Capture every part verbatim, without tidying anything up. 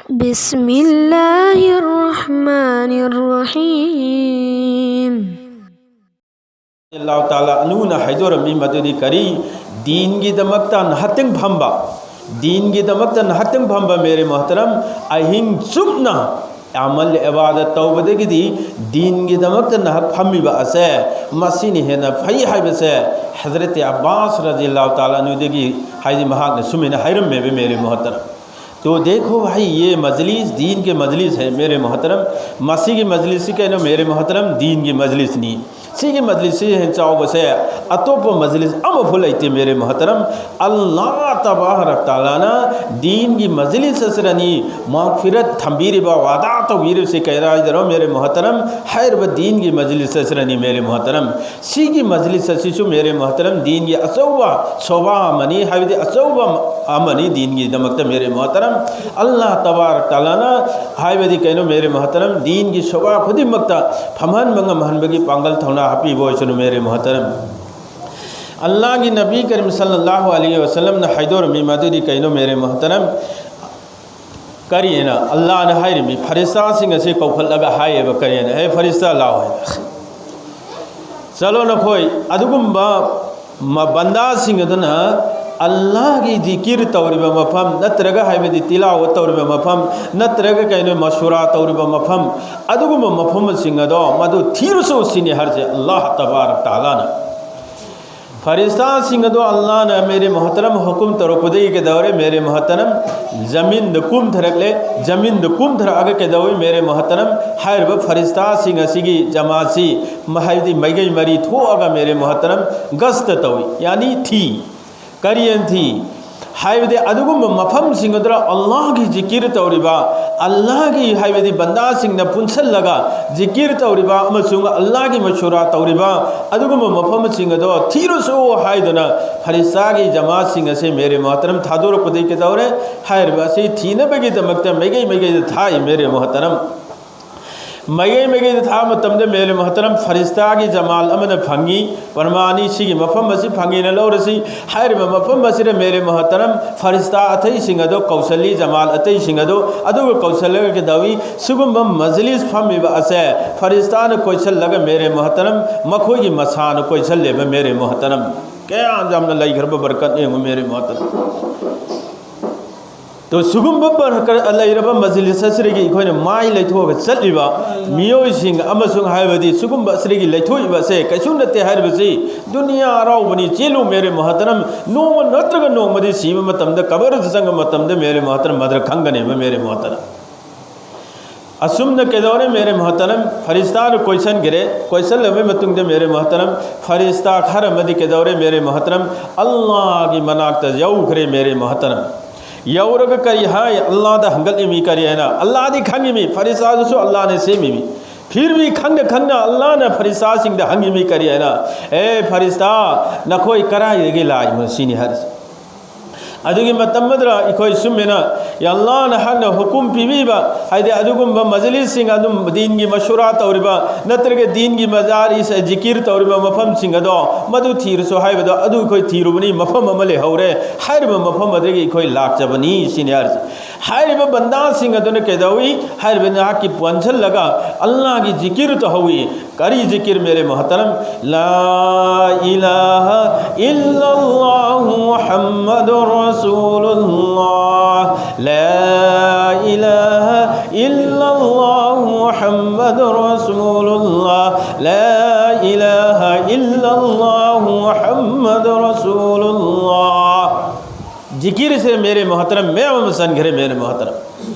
بسم الله الرحمن الرحيم. ꯑꯜꯂꯥꯍꯨ ꯇꯥꯂꯥ ꯑꯅꯨꯅ ꯍꯥꯏꯗꯣꯔꯝꯃꯤ ꯃꯗꯨꯗꯤ ꯀꯔꯤ? ꯗꯤꯟꯒꯤꯗꯃꯛꯇ ꯉꯥꯏꯍꯥꯛꯇꯪ ꯐꯝꯕ, ꯗꯤꯟꯒꯤꯗꯃꯛꯇ ꯉꯥꯏꯍꯥꯛꯇꯪ ꯐꯝꯕ, ꯃꯦꯔꯦ ꯃꯣꯍꯇꯔꯝ, ꯑꯍꯤꯡ ꯆꯨꯞꯅ ꯑꯃꯜ ꯏꯕꯥꯗꯠ ꯇꯧꯕꯗꯒꯤꯗꯤ ꯗꯤꯟꯒꯤꯗꯃꯛꯇ ꯉꯥꯏꯍꯥꯛ ꯐꯝꯃꯤꯕ ꯑꯁꯦ, ꯃꯁꯤꯅ ꯍꯦꯟꯅ ꯐꯩ ꯍꯥꯏꯕꯁꯦ ꯍꯖꯔꯠ ꯑꯕꯥꯁ ꯔꯖꯤꯌꯜꯂꯥꯍꯨ ꯇꯥꯂꯥ ꯑꯅꯨꯗꯒꯤ, ꯍꯥꯏꯗꯤ, ꯃꯍꯥꯛꯅ ꯁꯨꯃꯥꯏꯅ ꯍꯥꯏꯔꯝꯃꯦꯕ, ꯃꯦꯔꯦ ꯃꯣꯍꯇꯔꯝ꯫ تو دیکھو بھائی، یہ مجلس دین کے مجلس ہے، میرے محترم۔ ꯃꯁꯤꯒꯤ ꯃꯖꯂꯤꯁꯁꯤ ꯀꯩꯅꯣ, ꯃꯦꯔꯦ ꯃꯣꯍꯇꯔꯝ, ꯗꯤꯟꯒꯤ ꯃꯖꯂꯤꯁꯅꯤ꯫ ꯁꯤꯒꯤ ꯃꯖꯂꯤꯁꯁꯤ ꯍꯦꯟꯅ ꯆꯥꯎꯕꯁꯦ ꯑꯇꯣꯞꯄ ꯃꯖꯂꯤꯁ ꯑꯃꯐꯥꯎ ꯂꯩꯇꯦ, ꯃꯦꯔꯦ ꯃꯣꯍꯇꯔꯝ꯫ ꯑꯜꯂꯥꯍ ꯇꯕꯥꯔꯛ ꯇꯥꯂꯥꯅ ꯗꯤꯟꯒꯤ ꯃꯖꯂꯤꯁ ꯑꯁꯤꯗꯅꯤ ꯃꯒꯐꯤꯔꯠ ꯊꯝꯕꯤꯔꯤꯕ, ꯋꯥꯗꯥ ꯇꯧꯕꯤꯔꯤꯕꯁꯤ ꯀꯗꯥꯏꯗꯅꯣ, ꯃꯦꯔꯦ ꯃꯣꯍꯇꯔꯝ? ꯍꯥꯏꯔꯤꯕ ꯗꯤꯟꯒꯤ ꯃꯖꯂꯤꯁ ꯑꯁꯤꯗꯅꯤ, ꯃꯦꯔꯦ ꯃꯣꯍꯇꯔꯝ꯫ ꯁꯤꯒꯤ ꯃꯖꯂꯤꯁ ꯑꯁꯤꯁꯨ, ꯃꯦꯔꯦ ꯃꯣꯍꯇꯔꯝ, ꯗꯤꯟꯒꯤ ꯑꯆꯧꯕ ꯁꯣꯚꯥ ꯑꯃꯅꯤ, ꯍꯥꯏꯕꯗꯤ ꯑꯆꯧꯕ ꯑꯃꯅꯤ ꯗꯤꯟꯒꯤꯗꯃꯛꯇ, ꯃꯦꯔꯦ ꯃꯣꯍꯇꯔꯝ꯫ ꯑꯜꯂꯥꯍ ꯇꯕꯥꯔꯛ ꯇꯥꯂꯥꯅ, ꯍꯥꯏꯕꯗꯤ ꯀꯩꯅꯣ, ꯃꯦꯔꯦ ꯃꯣꯍꯇꯔꯝ, ꯗꯤꯟꯒꯤ ꯁꯣꯚꯥ ꯈꯨꯗꯤꯡꯃꯛꯇ ꯐꯝꯍꯟꯕ ꯉꯝꯍꯟꯕꯒꯤ ꯄꯥꯡꯒꯜ ꯊꯧꯅꯥ ꯍꯥꯞꯄꯤꯕ ꯑꯣꯏꯁꯅꯨ, ꯃꯦꯔꯦ ꯃꯣꯍꯇꯔꯝ꯫ ꯑꯜꯂꯥꯍꯒꯤ ꯅꯕꯤ ꯀꯔꯤꯝ ꯁꯜꯂꯜꯂꯥꯍꯨ ꯑꯂꯩꯍꯤ ꯋꯁꯜꯂꯝꯅ ꯍꯥꯏꯗꯣꯔꯝꯃꯤ ꯃꯗꯨꯗꯤ ꯀꯩꯅꯣ, ꯃꯦꯔꯦ ꯃꯣꯍꯇꯔꯝ? ꯀꯔꯤꯅ? ꯑꯜꯂꯥꯍꯅ ꯍꯥꯏꯔꯤꯃꯤ, ꯐꯔꯤꯁꯇꯥꯁꯤꯡ ꯑꯁꯤ ꯀꯧꯈꯠꯂꯒ ꯍꯥꯏꯌꯦꯕ, ꯀꯔꯤꯅ? "ꯍꯦ ꯐꯔꯤꯁꯇꯥ, ꯂꯥꯛꯑꯣ" ꯍꯥꯏꯅ꯫ ꯆꯠꯂꯣ ꯅꯈꯣꯏ꯫ ꯑꯗꯨꯒꯨꯝꯕ ꯃ-, ꯕꯟꯗꯥꯁꯤꯡ ꯑꯗꯨꯅ ꯑꯜꯂꯥꯍꯒꯤ ꯖꯤꯀꯤꯔ ꯇꯧꯔꯤꯕ ꯃꯐꯝ, ꯅꯠꯇ꯭ꯔꯒ, ꯍꯥꯏꯕꯗꯤ, ꯇꯤꯂꯥꯋꯠ ꯇꯧꯔꯤꯕ ꯃꯐꯝ, ꯅꯠꯇ꯭ꯔꯒ ꯀꯩꯅꯣ, ꯃꯁꯨꯔꯥ ꯇꯧꯔꯤꯕ ꯃꯐꯝ, ꯑꯗꯨꯒꯨꯝꯕ ꯃꯐꯝꯁꯤꯡ ꯑꯗꯣ ꯃꯗꯨ ꯊꯤꯔꯨꯁꯨ ꯁꯤꯅꯤ ꯍꯥꯏꯔꯤꯁꯦ ꯑꯜꯂꯥꯍ ꯇꯕꯥꯔꯛ ꯇꯥꯂꯥꯅ꯫ ꯐꯔꯤꯁꯇꯥꯁꯤꯡ ꯑꯗꯣ ꯑꯜꯂꯥꯍꯅ, ꯃꯦꯔꯦ ꯃꯣꯍꯇꯔꯝ, ꯍꯨꯀꯨꯝ ꯇꯧꯔꯛꯄꯗꯒꯤ ꯀꯩꯗꯧꯔꯦ, ꯃꯦꯔꯦ ꯃꯣꯍꯇꯔꯝ? ꯖꯃꯤꯟꯗ ꯀꯨꯝꯊꯔꯛꯂꯦ꯫ ꯖꯃꯤꯟꯗ ꯀꯨꯝꯊꯔꯛꯑꯒ ꯀꯩꯗꯧꯏ, ꯃꯦꯔꯦ ꯃꯣꯍꯇꯔꯝ? ꯍꯥꯏꯔꯤꯕ ꯐꯔꯤꯁꯇꯥꯁꯤꯡ ꯑꯁꯤꯒꯤ ꯖꯃꯥꯠꯁꯤ, ꯃ-, ꯍꯥꯏꯕꯗꯤ ꯃꯥꯏꯀꯩ ꯃꯔꯤ ꯊꯣꯛꯑꯒ, ꯃꯦꯔꯦ ꯃꯣꯍꯇꯔꯝ, ꯒꯁꯇ ꯇꯧꯏ, ꯌꯥꯅꯤ ꯊꯤ꯫ ꯀꯔꯤꯅ ꯊꯤ? ꯍꯥꯏꯕꯗꯤ ꯑꯗꯨꯒꯨꯝꯕ ꯃꯐꯝꯁꯤꯡ ꯑꯗꯨꯗ ꯑꯜꯂꯥꯍꯒꯤ ꯖꯤꯀꯤꯔ ꯇꯧꯔꯤꯕ, ꯑꯜꯂꯥꯍꯒꯤ, ꯍꯥꯏꯕꯗꯤ ꯕꯟꯗꯥꯁꯤꯡꯅ ꯄꯨꯟꯁꯤꯜꯂꯒ ꯖꯤꯀꯤꯔ ꯇꯧꯔꯤꯕ ꯑꯃꯁꯨꯡ ꯑꯜꯂꯥꯍꯒꯤ ꯃꯁꯨꯔꯥ ꯇꯧꯔꯤꯕ ꯑꯗꯨꯒꯨꯝꯕ ꯃꯐꯝꯁꯤꯡ ꯑꯗꯣ ꯊꯤꯔꯨꯁꯨ ꯍꯥꯏꯗꯨꯅ ꯐꯔꯤꯁꯇꯥꯒꯤ ꯖꯃꯥꯠꯁꯤꯡ ꯑꯁꯤ, ꯃꯦꯔꯦ ꯃꯣꯍꯇꯔꯝ, ꯊꯥꯗꯣꯔꯛꯄꯗꯒꯤ ꯀꯩꯗꯧꯔꯦ? ꯍꯥꯏꯔꯤꯕ ꯑꯁꯤ ꯊꯤꯅꯕꯒꯤꯗꯃꯛꯇ ꯃꯥꯏꯀꯩ ꯃꯥꯏꯀꯩꯗ ꯊꯥꯏ, ꯃꯦꯔꯦ ꯃꯣꯍꯇꯔꯝ꯫ ꯃꯥꯏꯀꯩ ꯃꯥꯏꯀꯩꯗ ꯊꯥꯕ ꯃꯇꯝꯗ ꯃꯦꯔꯦ ꯃꯣꯍꯇꯔꯝ ꯐꯔꯤꯁꯇꯥꯒꯤ ꯖꯃꯥꯜ ꯑꯃꯅ ꯐꯪꯉꯤ꯫ ꯄ꯭ꯔꯃꯥꯅꯤ ꯁꯤꯒꯤ ꯃꯐꯝ ꯑꯁꯤ ꯐꯪꯉꯦꯅ ꯂꯧꯔꯁꯤ꯫ ꯍꯥꯏꯔꯤꯕ ꯃꯐꯝ ꯑꯁꯤꯗ ꯃꯦꯔꯦ ꯃꯣꯍꯇꯔꯝ ꯐꯔꯤꯁꯇꯥ ꯑꯇꯩꯁꯤꯡ ꯑꯗꯣ ꯀꯧꯁꯜꯂꯤ, ꯖꯃꯥꯜ ꯑꯇꯩꯁꯤꯡ ꯑꯗꯣ꯫ ꯑꯗꯨꯒ ꯀꯧꯁꯜꯂꯒ ꯀꯩꯗꯧꯏ? ꯁꯤꯒꯨꯝꯕ ꯃꯖꯂꯤꯁ ꯐꯝꯃꯤꯕ ꯑꯁꯦ ꯐꯔꯤꯁꯇꯥꯅ ꯀꯣꯏꯁꯜꯂꯒ ꯃꯦꯔꯦ ꯃꯣꯍꯇꯔꯝ ꯃꯈꯣꯏꯒꯤ ꯃꯁꯥꯅ ꯀꯣꯏꯁꯜꯂꯦꯕ ꯃꯦꯔꯦ ꯃꯣꯍꯇꯔꯝ꯫ ꯀꯌꯥꯝ ꯌꯥꯝꯅ ꯂꯩꯈ꯭ꯔꯕ ꯕꯔꯀꯠ ꯌꯦꯡꯉꯨ ꯃꯦꯔꯦ ꯃꯣꯍꯇꯔꯝ꯫ ꯇꯣ, ꯁꯤꯒꯨꯝꯕ ꯕꯔꯀꯠ ꯂꯩꯔꯕ ꯃꯖꯂꯤꯁ ꯑꯁꯤꯗꯒꯤ ꯑꯩꯈꯣꯏꯅ ꯃꯥꯏ ꯂꯩꯊꯣꯛꯑꯒ ꯆꯠꯂꯤꯕ ꯃꯤꯑꯣꯏꯁꯤꯡ ꯑꯃꯁꯨꯡ ꯍꯥꯏꯕꯗꯤ ꯁꯤꯒꯨꯝꯕ ꯑꯁꯤꯗꯒꯤ ꯂꯩꯊꯣꯛꯏꯕ ꯑꯁꯦ ꯀꯩꯁꯨ ꯅꯠꯇꯦ ꯍꯥꯏꯔꯤꯕꯁꯤ ꯗꯨꯅꯤꯌꯥ ꯑꯔꯥꯎꯕꯅꯤ꯫ ꯆꯦꯜꯂꯨ ꯃꯦꯔꯦ ꯃꯣꯍꯇꯔꯝ, ꯅꯣꯡꯃ ꯅꯠꯇ꯭ꯔꯒ ꯅꯣꯡꯃꯗꯤ ꯁꯤꯕ ꯃꯇꯝꯗ, ꯀꯕꯔꯗ ꯆꯪꯕ ꯃꯇꯝꯗ ꯃꯦꯔꯦ ꯃꯣꯍꯇꯔꯝ ꯃꯗ꯭ꯔ ꯈꯪꯒꯅꯦꯕ ꯃꯦꯔꯦ ꯃꯣꯍꯇꯔꯝ꯫ ꯑꯁꯨꯝꯅ ꯀꯩꯗꯧꯔꯦ ꯃꯦꯔꯦ ꯃꯣꯍꯇꯔꯝ? ꯐꯔꯤꯁꯇꯥꯅ ꯀꯣꯏꯁꯟꯈ꯭ꯔꯦ꯫ ꯀꯣꯏꯁꯜꯂꯕ ꯃꯇꯨꯡꯗ ꯃꯦꯔꯦ ꯃꯣꯍꯇꯔꯝ, ꯐꯔꯤꯁꯇꯥ ꯈꯔ ꯑꯃꯗꯤ ꯀꯩꯗꯧꯔꯦ ꯃꯦꯔꯦ ꯃꯣꯍꯇꯔꯝ? ꯑꯜꯂꯥꯍꯒꯤ ꯃꯅꯥꯛꯇ ꯌꯧꯈ꯭ꯔꯦ ꯃꯦꯔꯦ ꯃꯣꯍꯇꯔꯝ꯫ ꯌꯧꯔꯒ ꯀꯔꯤ ꯍꯥꯏ? ꯑꯜꯂꯥꯍꯗ ꯍꯪꯒꯠꯂꯤꯃꯤ꯫ ꯀꯔꯤ ꯍꯥꯏꯅ? ꯑꯜꯂꯥꯍꯗꯤ ꯈꯪꯉꯤꯃꯤ, ꯐꯔꯤꯁꯇꯥꯗꯨꯁꯨ ꯑꯜꯂꯥꯍꯅ ꯁꯦꯝꯃꯤꯃꯤ꯫ ꯐꯤꯔ ꯚꯤ ꯈꯪꯅ ꯈꯪꯅ ꯑꯜꯂꯥꯍꯅ ꯐꯔꯤꯁꯇꯥꯁꯤꯡꯗ ꯍꯪꯉꯤꯃꯤ꯫ ꯀꯔꯤ ꯍꯥꯏꯅ? "ꯑꯦ ꯐꯔꯤꯁꯇꯥ, ꯅꯈꯣꯏ ꯀꯗꯥꯏꯗꯒꯤ ꯂꯥꯛꯏꯅꯣ?" ꯁꯤꯅꯤ ꯍꯥꯏꯔꯤꯁꯦ꯫ ꯑꯗꯨꯒꯤ ꯃꯇꯝ ꯑꯗꯨꯗ ꯑꯩꯈꯣꯏ ꯁꯨꯝꯃꯦꯅ ꯑꯜꯂꯥꯍꯅ ꯍꯥꯟꯅ ꯍꯨꯀꯨꯝ ꯄꯤꯕꯤꯕ, ꯍꯥꯏꯗꯤ ꯑꯗꯨꯒꯨꯝꯕ ꯃꯖꯂꯤꯁꯁꯤꯡ, ꯑꯗꯨꯝ ꯗꯤꯟꯒꯤ ꯃꯁꯨꯔꯥ ꯇꯧꯔꯤꯕ, ꯅꯠꯇ꯭ꯔꯒ ꯗꯤꯟꯒꯤ ꯃꯖꯥꯔꯤꯁ, ꯖꯤꯀꯤꯔ ꯇꯧꯔꯤꯕ ꯃꯐꯝꯁꯤꯡ ꯑꯗꯣ ꯃꯗꯨ ꯊꯤꯔꯁꯨ ꯍꯥꯏꯕꯗꯣ, ꯑꯗꯨ ꯑꯩꯈꯣꯏ ꯊꯤꯔꯨꯕꯅꯤ, ꯃꯐꯝ ꯑꯃ ꯂꯩꯍꯧꯔꯦ ꯍꯥꯏꯔꯤꯕ ꯃꯐꯝ ꯑꯗꯨꯗꯒꯤ ꯑꯩꯈꯣꯏ ꯂꯥꯛꯆꯕꯅꯤ ꯁꯤꯅꯤ ꯍꯥꯏꯔꯤꯁꯦ꯫ ꯍꯥꯏꯔꯤꯕ ꯕꯟꯗꯥꯁꯤꯡ ꯑꯗꯨꯅ ꯀꯩꯗꯧꯏ? ꯍꯥꯏꯔꯤꯕ ꯅꯍꯥꯛꯀꯤ ꯄꯨꯟꯁꯤꯜꯂꯒ ꯑꯜꯂꯥꯍꯒꯤ ꯖꯤꯀꯤꯔ ꯇꯧꯍꯧꯏ꯫ ꯀꯔꯤ ꯖꯤꯀꯤꯔ ꯃꯦꯔꯦ ꯃꯣꯍꯇꯔꯝ? لا إله إلا الله محمد رسول الله. لا إله إلا الله محمد رسول الله. لا إله إلا الله محمد رسول الله. ꯖꯤꯀꯤꯔꯁꯦ ꯃꯦꯔꯦ ꯃꯣꯍꯇꯔꯝ ꯃꯌꯥꯝ ꯑꯃ ꯆꯟꯈ꯭ꯔꯦ ꯃꯦꯔꯦ ꯃꯣꯍꯇꯔꯝ꯫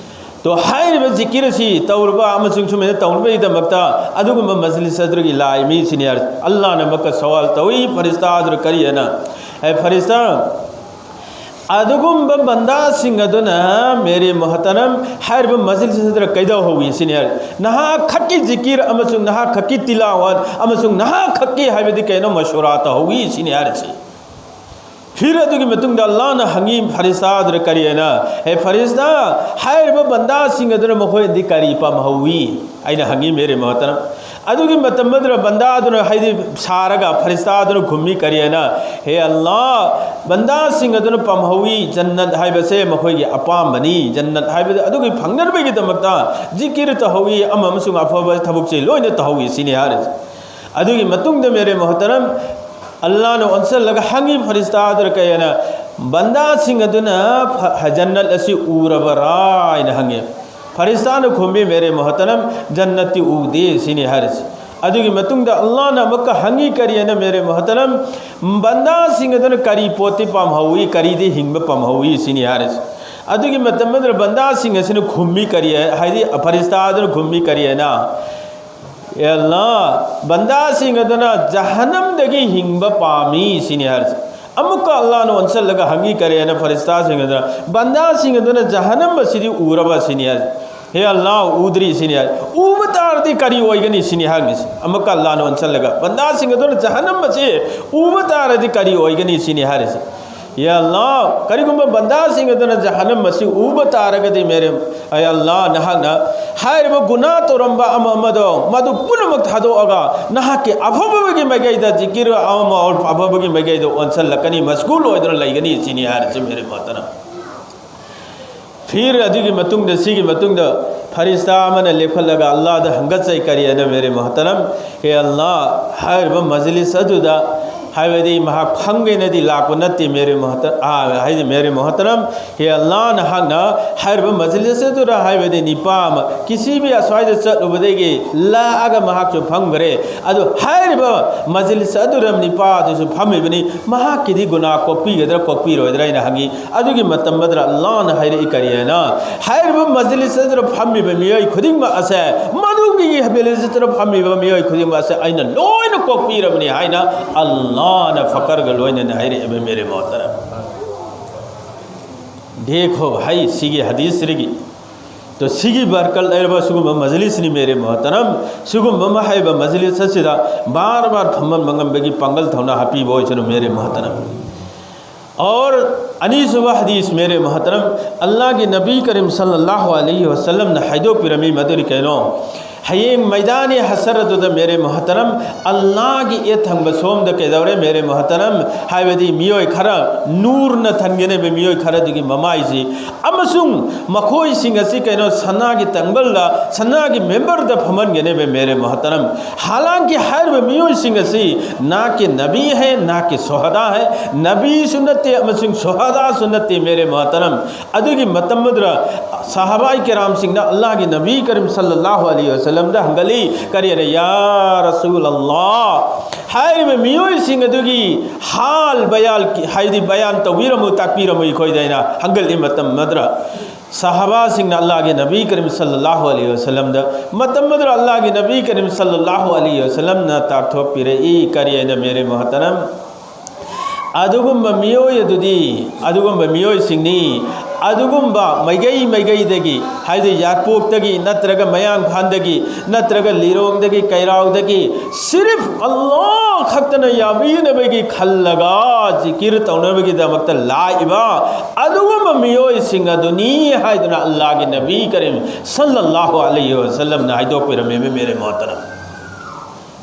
ꯇꯣ, ꯍꯥꯏꯔꯤꯕ ꯖꯤꯀꯤꯔ ꯑꯁꯤ ꯇꯧꯔꯕ ꯑꯃꯁꯨꯡ ꯁꯨꯃꯥꯏꯅ ꯇꯧꯅꯕꯒꯤꯗꯃꯛꯇ ꯑꯗꯨꯒꯨꯝꯕ ꯃꯖꯂꯤꯁ ꯑꯗꯨꯒꯤ ꯂꯥꯛꯏ ꯃꯤꯁꯤꯅꯤ ꯍꯥꯏꯔ ꯑꯜꯂꯥꯍꯅ ꯑꯃꯨꯛꯀ ꯁꯋꯥꯜ ꯇꯧꯏ, ꯐꯔꯤꯁꯇꯥ ꯑꯗꯨ ꯀꯔꯤ ꯍꯥꯏꯅ? ꯑꯦ ꯐꯔꯤꯁꯇꯥ, ꯑꯗꯨꯒꯨꯝꯕ ꯕꯟꯗꯥꯁꯤꯡ ꯑꯗꯨꯅ ꯃꯦꯔꯦ ꯃꯣꯍꯇꯔꯝ ꯍꯥꯏꯔꯤꯕ ꯃꯖꯂꯤꯁ ꯑꯗꯨꯗ ꯀꯩꯗꯧꯍꯧꯏ ꯁꯤꯅꯤ ꯍꯥꯏꯔ, ꯅꯍꯥꯛ ꯈꯛꯀꯤ ꯖꯤꯀꯤꯔ ꯑꯃꯁꯨꯡ ꯅꯍꯥꯛ ꯈꯛꯀꯤ ꯇꯤꯂꯥꯋꯥꯠ ꯑꯃꯁꯨꯡ ꯅꯍꯥꯛ ꯈꯛꯀꯤ ꯍꯥꯏꯕꯗꯤ ꯀꯩꯅꯣ, ꯃꯁꯨꯔꯥ ꯇꯧꯍꯧꯏ ꯁꯤꯅꯤ ꯍꯥꯏꯔꯤꯁꯤ꯫ ꯐꯤꯔ ꯑꯗꯨꯒꯤ ꯃꯇꯨꯡꯗ ꯑꯜꯂꯥꯍꯅ ꯍꯪꯉꯤ ꯐꯔꯤꯁꯇꯥꯗꯨꯗ ꯀꯔꯤ ꯍꯥꯏꯅ, "ꯍꯦ ꯐꯔꯤꯁꯇꯥ, ꯍꯥꯏꯔꯤꯕ ꯕꯟꯗꯥꯁꯤꯡ ꯑꯗꯨꯅ ꯃꯈꯣꯏꯗꯤ ꯀꯔꯤ ꯄꯥꯝꯍꯧꯋꯤ?" ꯑꯩꯅ ꯍꯪꯉꯤ ꯃꯦꯔꯦ ꯃꯣꯍꯇꯔꯝ꯫ ꯑꯗꯨꯒꯤ ꯃꯇꯝ ꯑꯗꯨꯗ ꯕꯟꯗꯥꯗꯨꯅ, ꯍꯥꯏꯗꯤ ꯁꯥꯔꯒ ꯐꯔꯤꯁꯇꯥꯗꯨꯅ ꯈꯨꯝꯃꯤ ꯀꯔꯤ ꯍꯥꯏꯅ, "ꯍꯦ ꯑꯜꯂꯥꯍ, ꯕꯟꯗꯥꯁꯤꯡ ꯑꯗꯨꯅ ꯄꯥꯝꯍꯧꯋꯤ, ꯖꯟꯅꯠ ꯍꯥꯏꯕꯁꯦ ꯃꯈꯣꯏꯒꯤ ꯑꯄꯥꯝꯕꯅꯤ, ꯖꯟꯅꯠ ꯍꯥꯏꯕꯗ ꯑꯗꯨꯒꯤ ꯐꯪꯅꯅꯕꯒꯤꯗꯃꯛꯇ ꯖꯤꯀꯤꯔ ꯇꯧꯍꯧꯋꯤ, ꯑꯃ ꯑꯃꯁꯨꯡ ꯑꯐꯕ ꯊꯕꯛꯁꯦ ꯂꯣꯏꯅ ꯇꯧꯍꯧꯋꯤ" ꯁꯤꯅꯤ ꯍꯥꯏꯔꯤꯁꯦ꯫ ꯑꯗꯨꯒꯤ ꯃꯇꯨꯡꯗ ꯃꯦꯔꯦ ꯃꯣꯍꯇꯔꯝ, ꯑꯜꯂꯥꯍꯅ ꯑꯣꯟꯁꯤꯜꯂꯒ ꯍꯪꯉꯤ ꯐꯔꯤꯁꯇꯥꯗꯨꯗ ꯀꯩ ꯍꯥꯏꯅ, "ꯕꯟꯗꯥꯁꯤꯡ ꯑꯗꯨꯅ ꯐ-, ꯖꯟꯅꯠ ꯑꯁꯤ ꯎꯔꯕꯔꯥ?" ꯍꯥꯏꯅ ꯍꯪꯉꯤ꯫ ꯐꯔꯤꯁꯇꯥꯅ ꯈꯨꯝꯃꯤ, "ꯃꯦꯔꯦ ꯃꯣꯍꯇꯔꯝ, ꯖꯟꯅꯠꯇꯤ ꯎꯗꯦ" ꯁꯤꯅꯤ ꯍꯥꯏꯔꯤꯁꯤ꯫ ꯑꯗꯨꯒꯤ ꯃꯇꯨꯡꯗ ꯑꯜꯂꯥꯍꯅ ꯑꯃꯨꯛꯀ ꯍꯪꯉꯤ ꯀꯔꯤ ꯍꯥꯏꯅ, "ꯃꯦꯔꯦ ꯃꯣꯍꯇꯔꯝ, ꯕꯟꯗꯥꯁꯤꯡ ꯑꯗꯨꯅ ꯀꯔꯤ ꯄꯣꯠꯇꯤ ꯄꯥꯝꯍꯧꯋꯤ, ꯀꯔꯤꯗꯤ ꯍꯤꯡꯕ ꯄꯥꯝꯍꯧꯋꯤ?" ꯁꯤꯅꯤ ꯍꯥꯏꯔꯤꯁꯤ꯫ ꯑꯗꯨꯒꯤ ꯃꯇꯝ ꯑꯗꯨꯗ ꯕꯟꯗꯥꯁꯤꯡ ꯑꯁꯤꯅ ꯈꯨꯝꯃꯤ ꯀꯔꯤ ꯍꯥꯏ-, ꯍꯥꯏꯗꯤ ꯐꯔꯤꯁꯇꯥ ꯑꯗꯨꯅ ꯈꯨꯝꯃꯤ ꯀꯔꯤ ꯍꯥꯏꯅ, "ꯑꯦ ꯑꯜꯂꯥꯍ, ꯕꯟꯗꯥꯁꯤꯡ ꯑꯗꯨꯅ ꯖꯍꯟꯅꯝꯗꯒꯤ ꯍꯤꯡꯕ ꯄꯥꯝꯃꯤ" ꯁꯤꯅꯤ ꯍꯥꯏꯔꯤꯁꯦ꯫ ꯑꯃꯨꯛꯀ ꯑꯜꯂꯥꯍꯅ ꯑꯣꯟꯁꯤꯜꯂꯒ ꯍꯪꯉꯤ ꯀꯔꯤ ꯍꯥꯏꯅ, ꯐꯔꯤꯁꯇꯥꯁꯤꯡ ꯑꯗꯨꯅ, "ꯕꯟꯗꯥꯁꯤꯡ ꯑꯗꯨꯅ ꯖꯍꯟꯅꯝ ꯑꯁꯤꯗꯤ ꯎꯔꯕ?" ꯁꯤꯅꯤ ꯍꯥꯏꯔꯤꯁꯦ꯫ "ꯍꯦ ꯑꯜꯂꯥꯍ, ꯎꯗ꯭ꯔꯤ" ꯁꯤꯅꯤ ꯍꯥꯏꯔꯤꯁꯦ꯫ "ꯎꯕ ꯇꯥꯔꯗꯤ ꯀꯔꯤ ꯑꯣꯏꯒꯅꯤ?" ꯁꯤꯅꯤ ꯍꯪꯉꯤꯁꯦ꯫ ꯑꯃꯨꯛꯀ ꯑꯜꯂꯥꯍꯅ ꯑꯣꯟꯁꯤꯜꯂꯒ, "ꯕꯟꯗꯥꯁꯤꯡ ꯑꯗꯨꯅ ꯖꯍꯟꯅꯝ ꯑꯁꯤ ꯎꯕ ꯇꯥꯔꯗꯤ ꯀꯔꯤ ꯑꯣꯏꯒꯅꯤ?" ꯁꯤꯅꯤ ꯍꯥꯏꯔꯤꯁꯦ꯫ "ꯌꯥ ꯑꯜꯂꯥꯍ, ꯀꯔꯤꯒꯨꯝꯕ ꯕꯟꯗꯥꯁꯤꯡ ꯑꯗꯨꯅ ꯖꯍꯟꯅꯝ ꯑꯁꯤ ꯎꯕ ꯇꯥꯔꯒꯗꯤ ꯃꯦꯔꯦ, ꯑꯩ ꯑꯜꯂꯥꯍ, ꯅꯍꯥꯛꯅ ꯍꯥꯏꯔꯤꯕ ꯒꯨꯅꯥ ꯇꯧꯔꯝꯕ ꯑꯃ ꯑꯃꯗꯣ, ꯃꯗꯨ ꯄꯨꯝꯅꯃꯛ ꯊꯥꯗꯣꯛꯑꯒ ꯅꯍꯥꯛꯀꯤ ꯑꯐꯕꯒꯤ ꯃꯥꯏꯀꯩꯗ ꯖꯤꯀꯤꯔ ꯑꯃ ꯑꯐꯕꯒꯤ ꯃꯥꯏꯀꯩꯗ ꯑꯣꯟꯁꯤꯜꯂꯛꯀꯅꯤ, ꯃꯁꯒꯨꯜ ꯑꯣꯏꯗꯨꯅ ꯂꯩꯒꯅꯤ" ꯁꯤꯅꯤ ꯍꯥꯏꯔꯤꯁꯦ ꯃꯦꯔꯦ ꯃꯣꯍꯇꯔꯝ꯫ ꯐꯤꯔ ꯑꯗꯨꯒꯤ ꯃꯇꯨꯡꯗ, ꯁꯤꯒꯤ ꯃꯇꯨꯡꯗ ꯐꯔꯤꯁꯇꯥ ꯑꯃꯅ ꯂꯦꯞꯈꯠꯂꯒ ꯑꯜꯂꯥꯍꯗ ꯍꯪꯒꯠꯆꯩ ꯀꯔꯤ ꯍꯥꯏꯅ, ꯃꯦꯔꯦ ꯃꯣꯍꯇꯔꯝ, "ꯍꯦ ꯑꯜꯂꯥꯍ, ꯍꯥꯏꯔꯤꯕ ꯃꯖꯂꯤꯁ ꯑꯗꯨꯗ", ꯍꯥꯏꯕꯗꯤ ꯃꯍꯥꯛ ꯐꯝꯒꯦꯅꯗꯤ ꯂꯥꯛꯄ ꯅꯠꯇꯦ, ꯃꯦꯔꯦ ꯃꯣꯍꯇꯔ-, ꯑꯥ, ꯍꯥꯏꯗꯤ ꯃꯦꯔꯦ ꯃꯣꯍꯇꯔꯝ, "ꯍꯦ ꯑꯜꯂꯥꯍ, ꯅꯍꯥꯛꯅ ꯍꯥꯏꯔꯤꯕ ꯃꯖꯂꯤꯁ ꯑꯗꯨꯗ", ꯍꯥꯏꯕꯗꯤ ꯅꯤꯄꯥ ꯑꯃ ꯀꯤꯁꯤꯕꯤ ꯑꯁ꯭ꯋꯥꯏꯗ ꯆꯠꯂꯨꯕꯗꯒꯤ ꯂꯥꯛꯑꯒ ꯃꯍꯥꯛꯁꯨ ꯐꯝꯈ꯭ꯔꯦ꯫ ꯑꯗꯨ ꯍꯥꯏꯔꯤꯕ ꯃꯖꯂꯤꯁ ꯑꯗꯨꯗ ꯅꯤꯄꯥ ꯑꯗꯨꯁꯨ ꯐꯝꯃꯤꯕꯅꯤ, ꯃꯍꯥꯛꯀꯤꯗꯤ ꯒꯨꯅꯥ ꯀꯣꯛꯄꯤꯒꯗ꯭ꯔꯥ ꯀꯣꯛꯄꯤꯔꯣꯏꯗ꯭ꯔꯥ ꯍꯥꯏꯅ ꯍꯪꯉꯤ꯫ ꯑꯗꯨꯒꯤ ꯃꯇꯝ ꯑꯗꯨꯗ ꯑꯜꯂꯥꯍꯅ ꯍꯥꯏꯔꯛꯏ ꯀꯔꯤ ꯍꯥꯏꯅ, ꯍꯥꯏꯔꯤꯕ ꯃꯖꯂꯤꯁ ꯑꯗꯨꯗ ꯐꯝꯃꯤꯕ ꯃꯤꯑꯣꯏ ꯈꯨꯗꯤꯡꯃꯛ ꯑꯁꯦ, ꯃꯗꯨꯒꯤ ꯃꯖꯂꯤꯁ ꯑꯗꯨꯗ ꯐꯝꯃꯤꯕ ꯃꯤꯑꯣꯏ ꯈꯨꯗꯤꯡꯃꯛ ꯑꯁꯦ ꯑꯩꯅ ꯂꯣꯏꯅ ꯀꯣꯛꯄꯤꯔꯕꯅꯤ ꯍꯥꯏꯅ ꯑꯜꯂꯥꯍꯅ ꯐꯀꯔꯒ ꯂꯣꯏꯅꯅ ꯍꯥꯏꯔꯛꯑꯦꯕ, ꯃꯦꯔꯦ ꯃꯣꯍꯇꯔꯝ꯫ ꯗꯦꯈꯣ ꯚꯥꯏ, ꯁꯤꯒꯤ ꯍꯗꯤꯁꯁꯤꯗꯒꯤ, ꯇꯣ, ꯁꯤꯒꯤ ꯕꯔꯀꯠ ꯂꯩꯔꯕ ꯁꯤꯒꯨꯝꯕ ꯃꯖꯂꯤꯁꯅꯤ, ꯃꯦꯔꯦ ꯃꯣꯍꯇꯔꯝ꯫ ꯁꯤꯒꯨꯝꯕ ꯑꯃ ꯍꯥꯏꯕ ꯃꯖꯂꯤꯁ ꯑꯁꯤꯗ ꯕꯥꯔ ꯕꯥꯔ ꯐꯝꯍꯟꯕ ꯉꯝꯕꯒꯤ ꯄꯥꯡꯒꯜ ꯊꯧꯅꯥ ꯍꯥꯞꯄꯤꯕ ꯑꯣꯏꯁꯅꯨ, ꯃꯦꯔꯦ ꯃꯣꯍꯇꯔꯝ꯫ और ꯑꯅꯤꯁꯨꯕ ꯍꯗꯤꯁ, मेरे मोहतरम, ꯑꯜꯂꯥꯍꯒꯤ ꯅꯕꯤ ꯀꯔꯤꯝ ꯁꯜꯂꯜꯂꯥꯍꯨ ꯑꯂꯩꯍꯤ ꯋꯁꯜꯂꯝꯅ ꯍꯥꯏꯗꯣꯛꯄꯤꯔꯝꯃꯤ꯫ ꯃꯗꯨꯗꯤ ꯀꯩꯅꯣ? ꯍꯌꯦꯡ ꯃꯩꯗꯥꯅꯤ ꯍꯁꯔ ꯑꯗꯨꯗ, मेरे मोहतरम, ꯑꯜꯂꯥꯍꯒꯤ ꯌꯦꯠ ꯊꯪꯕ ꯁꯣꯝꯗ ꯀꯩꯗꯧꯔꯦ, मेरे मोहतरम? ꯍꯥꯏꯕꯗꯤ ꯃꯤꯑꯣꯏ ꯈꯔ, ꯅꯨꯔꯅ ꯊꯟꯒꯅꯦꯕ ꯃꯤꯑꯣꯏ ꯈꯔꯗꯨꯒꯤ ꯃꯃꯥꯏꯁꯤ, ꯑꯃꯁꯨꯡ ꯃꯈꯣꯏꯁꯤꯡ ꯑꯁꯤ ꯀꯩꯅꯣ, ꯁꯅꯥꯒꯤ ꯇꯦꯡꯕꯜꯗ, ꯁꯅꯥꯒꯤ ꯃꯤꯝꯕꯔꯗ ꯐꯝꯍꯟꯒꯅꯦꯕ, मेरे मोहतरम꯫ ꯍꯥꯂꯥꯡꯀꯤ ꯍꯥꯏꯔꯤꯕ ꯃꯤꯑꯣꯏꯁꯤꯡ ꯑꯁꯤ ꯅꯥ ꯀꯦ ꯅꯕꯤ ꯍꯦ, ꯅꯥ ꯀꯦ ꯁꯣꯍꯗꯥ ꯍꯦ, ꯅꯕꯤꯁꯨ ꯅꯠꯇꯦ ꯑꯃꯁꯨꯡ ꯁꯣꯍꯗꯥꯁꯨ ꯅꯠꯇꯦ, मेरे मोहतरम꯫ ꯑꯗꯨꯒꯤ ꯃꯇꯝ ꯑꯗꯨꯗ ꯁꯍꯥꯕꯥꯏ ꯀꯤꯔꯥꯝꯁꯤꯡꯅ ꯑꯜꯂꯥꯍꯒꯤ ꯅꯕꯤ ꯀꯔꯤꯝ ꯁꯜꯂꯜꯂꯥꯍꯨ ꯑꯂꯩꯍꯤ ꯋꯁꯜꯂꯝꯗ ꯍꯪꯒꯠꯂꯤ, ꯀꯔꯤ ꯍꯥꯏꯅ? "ꯌꯥ ꯔꯁꯨꯜ ꯑꯜꯂꯥꯍ, ꯍꯥꯏꯔꯤꯕ ꯃꯤꯑꯣꯏꯁꯤꯡ ꯑꯗꯨꯒꯤ ꯍꯥꯜ ꯕꯌꯥꯜ, ꯍꯥꯏꯗꯤ ꯕꯌꯥꯟ ꯇꯧꯕꯤꯔꯝꯃꯨ, ꯇꯥꯛꯄꯤꯔꯝꯃꯨ ꯑꯩꯈꯣꯏꯗ" ꯍꯥꯏꯅ ꯍꯪꯒꯠꯂꯤ꯫ ꯃꯇꯝ ꯑꯗꯨꯗ ꯁꯍꯥꯕꯥꯁꯤꯡꯅ ꯑꯜꯂꯥꯍꯒꯤ ꯅꯕꯤ ꯀꯔꯤꯝ ꯁꯜꯂꯜꯂꯥꯍꯨ ꯑꯂꯩꯍꯤ ꯋꯁꯜꯂꯝꯗ, ꯃꯇꯝ ꯑꯗꯨꯗ ꯑꯜꯂꯥꯍꯒꯤ ꯅꯕꯤ ꯀꯔꯤꯝ ꯁꯜꯂꯜꯂꯥꯍꯨ ꯑꯂꯩꯍꯤ ꯋꯁꯜꯂꯝꯅ ꯇꯥꯛꯊꯣꯛꯄꯤꯔꯛꯏ, ꯀꯔꯤ ꯍꯥꯏꯅ, मेरे मोहतरम? ꯑꯗꯨꯒꯨꯝꯕ ꯃꯤꯑꯣꯏ ꯑꯗꯨꯗꯤ, ꯑꯗꯨꯒꯨꯝꯕ ꯃꯤꯑꯣꯏꯁꯤꯡꯅꯤ, ꯑꯗꯨꯒꯨꯝꯕ ꯃꯥꯏꯀꯩ ꯃꯥꯏꯀꯩꯗꯒꯤ, ꯍꯥꯏꯗꯤ ꯌꯥꯔꯄꯣꯛꯇꯒꯤ ꯅꯠꯇ꯭ꯔꯒ ꯃꯌꯥꯡꯐꯥꯟꯗꯒꯤ ꯅꯠꯇ꯭ꯔꯒ ꯂꯤꯂꯣꯡꯗꯒꯤ ꯀꯩꯔꯥꯎꯗꯒꯤ ꯁꯤꯔꯤꯐ ꯑꯜꯂꯥꯍ ꯈꯛꯇꯅ ꯌꯥꯕꯤꯅꯕꯒꯤ ꯈꯜꯂꯒ ꯖꯤꯀꯤꯔ ꯇꯧꯅꯕꯒꯤꯗꯃꯛꯇ ꯂꯥꯛꯏꯕ ꯑꯗꯨꯒꯨꯝꯕ ꯃꯤꯑꯣꯏꯁꯤꯡ ꯑꯗꯨꯅꯤ ꯍꯥꯏꯗꯨꯅ ꯑꯜꯂꯥꯍꯒꯤ ꯅꯕꯤ ꯀꯔꯤꯝ ꯁꯜꯂꯜꯂꯥꯍꯨ ꯑꯂꯩꯍꯤ ꯋꯁꯜꯂꯝꯅ ꯍꯥꯏꯗꯣꯛꯄꯤꯔꯝꯃꯦ, मेरे मोहतरम꯫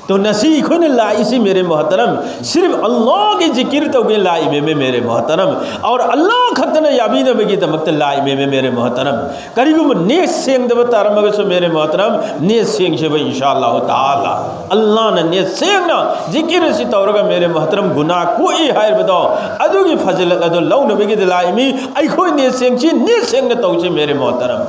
तो ꯉꯁꯤ ꯑꯩꯈꯣꯏꯅ ꯂꯥꯛꯏꯁꯤ, मेरे मोहतरम, सिर्फ अल्लाह की जिक्र ꯇꯧꯒꯦ ꯂꯥꯛꯏꯃꯦ, मेरे मोहतरम, और अल्लाह ꯈꯛꯇꯅ ꯌꯥꯕꯤꯅꯕꯒꯤꯗꯃꯛꯇ ꯂꯥꯛꯏꯃꯦ, मेरे मोहतरम꯫ ꯀꯔꯤꯒꯨꯝꯕ ꯅꯦꯠ ꯁꯦꯡꯗꯕ ꯇꯥꯔꯝꯃꯒꯁꯨ, मेरे मोहतरम, ꯅꯦꯠ ꯁꯦꯡꯁꯦꯕ, ꯏꯟꯁꯥ ꯑꯜꯂꯥꯍꯨ ꯇꯥꯂꯥ꯫ ꯑꯜꯂꯥꯍꯅ ꯅꯦꯠ ꯁꯦꯡꯅ ꯖꯤꯀꯤꯔ ꯑꯁꯤ ꯇꯧꯔꯒ, मेरे मोहतरम, ꯒꯨꯅꯥ ꯀꯣꯛꯏ ꯍꯥꯏꯔꯤꯕꯗꯣ, ꯑꯗꯨꯒꯤ ꯐꯖꯤꯂꯠ ꯑꯗꯨ ꯂꯧꯅꯕꯒꯤꯗ ꯂꯥꯛꯏꯃꯤ꯫ ꯑꯩꯈꯣꯏ ꯅꯦꯠ ꯁꯦꯡꯁꯤ, ꯅꯦꯠ ꯁꯦꯡꯅ ꯇꯧꯁꯤ, मेरे मोहतरम꯫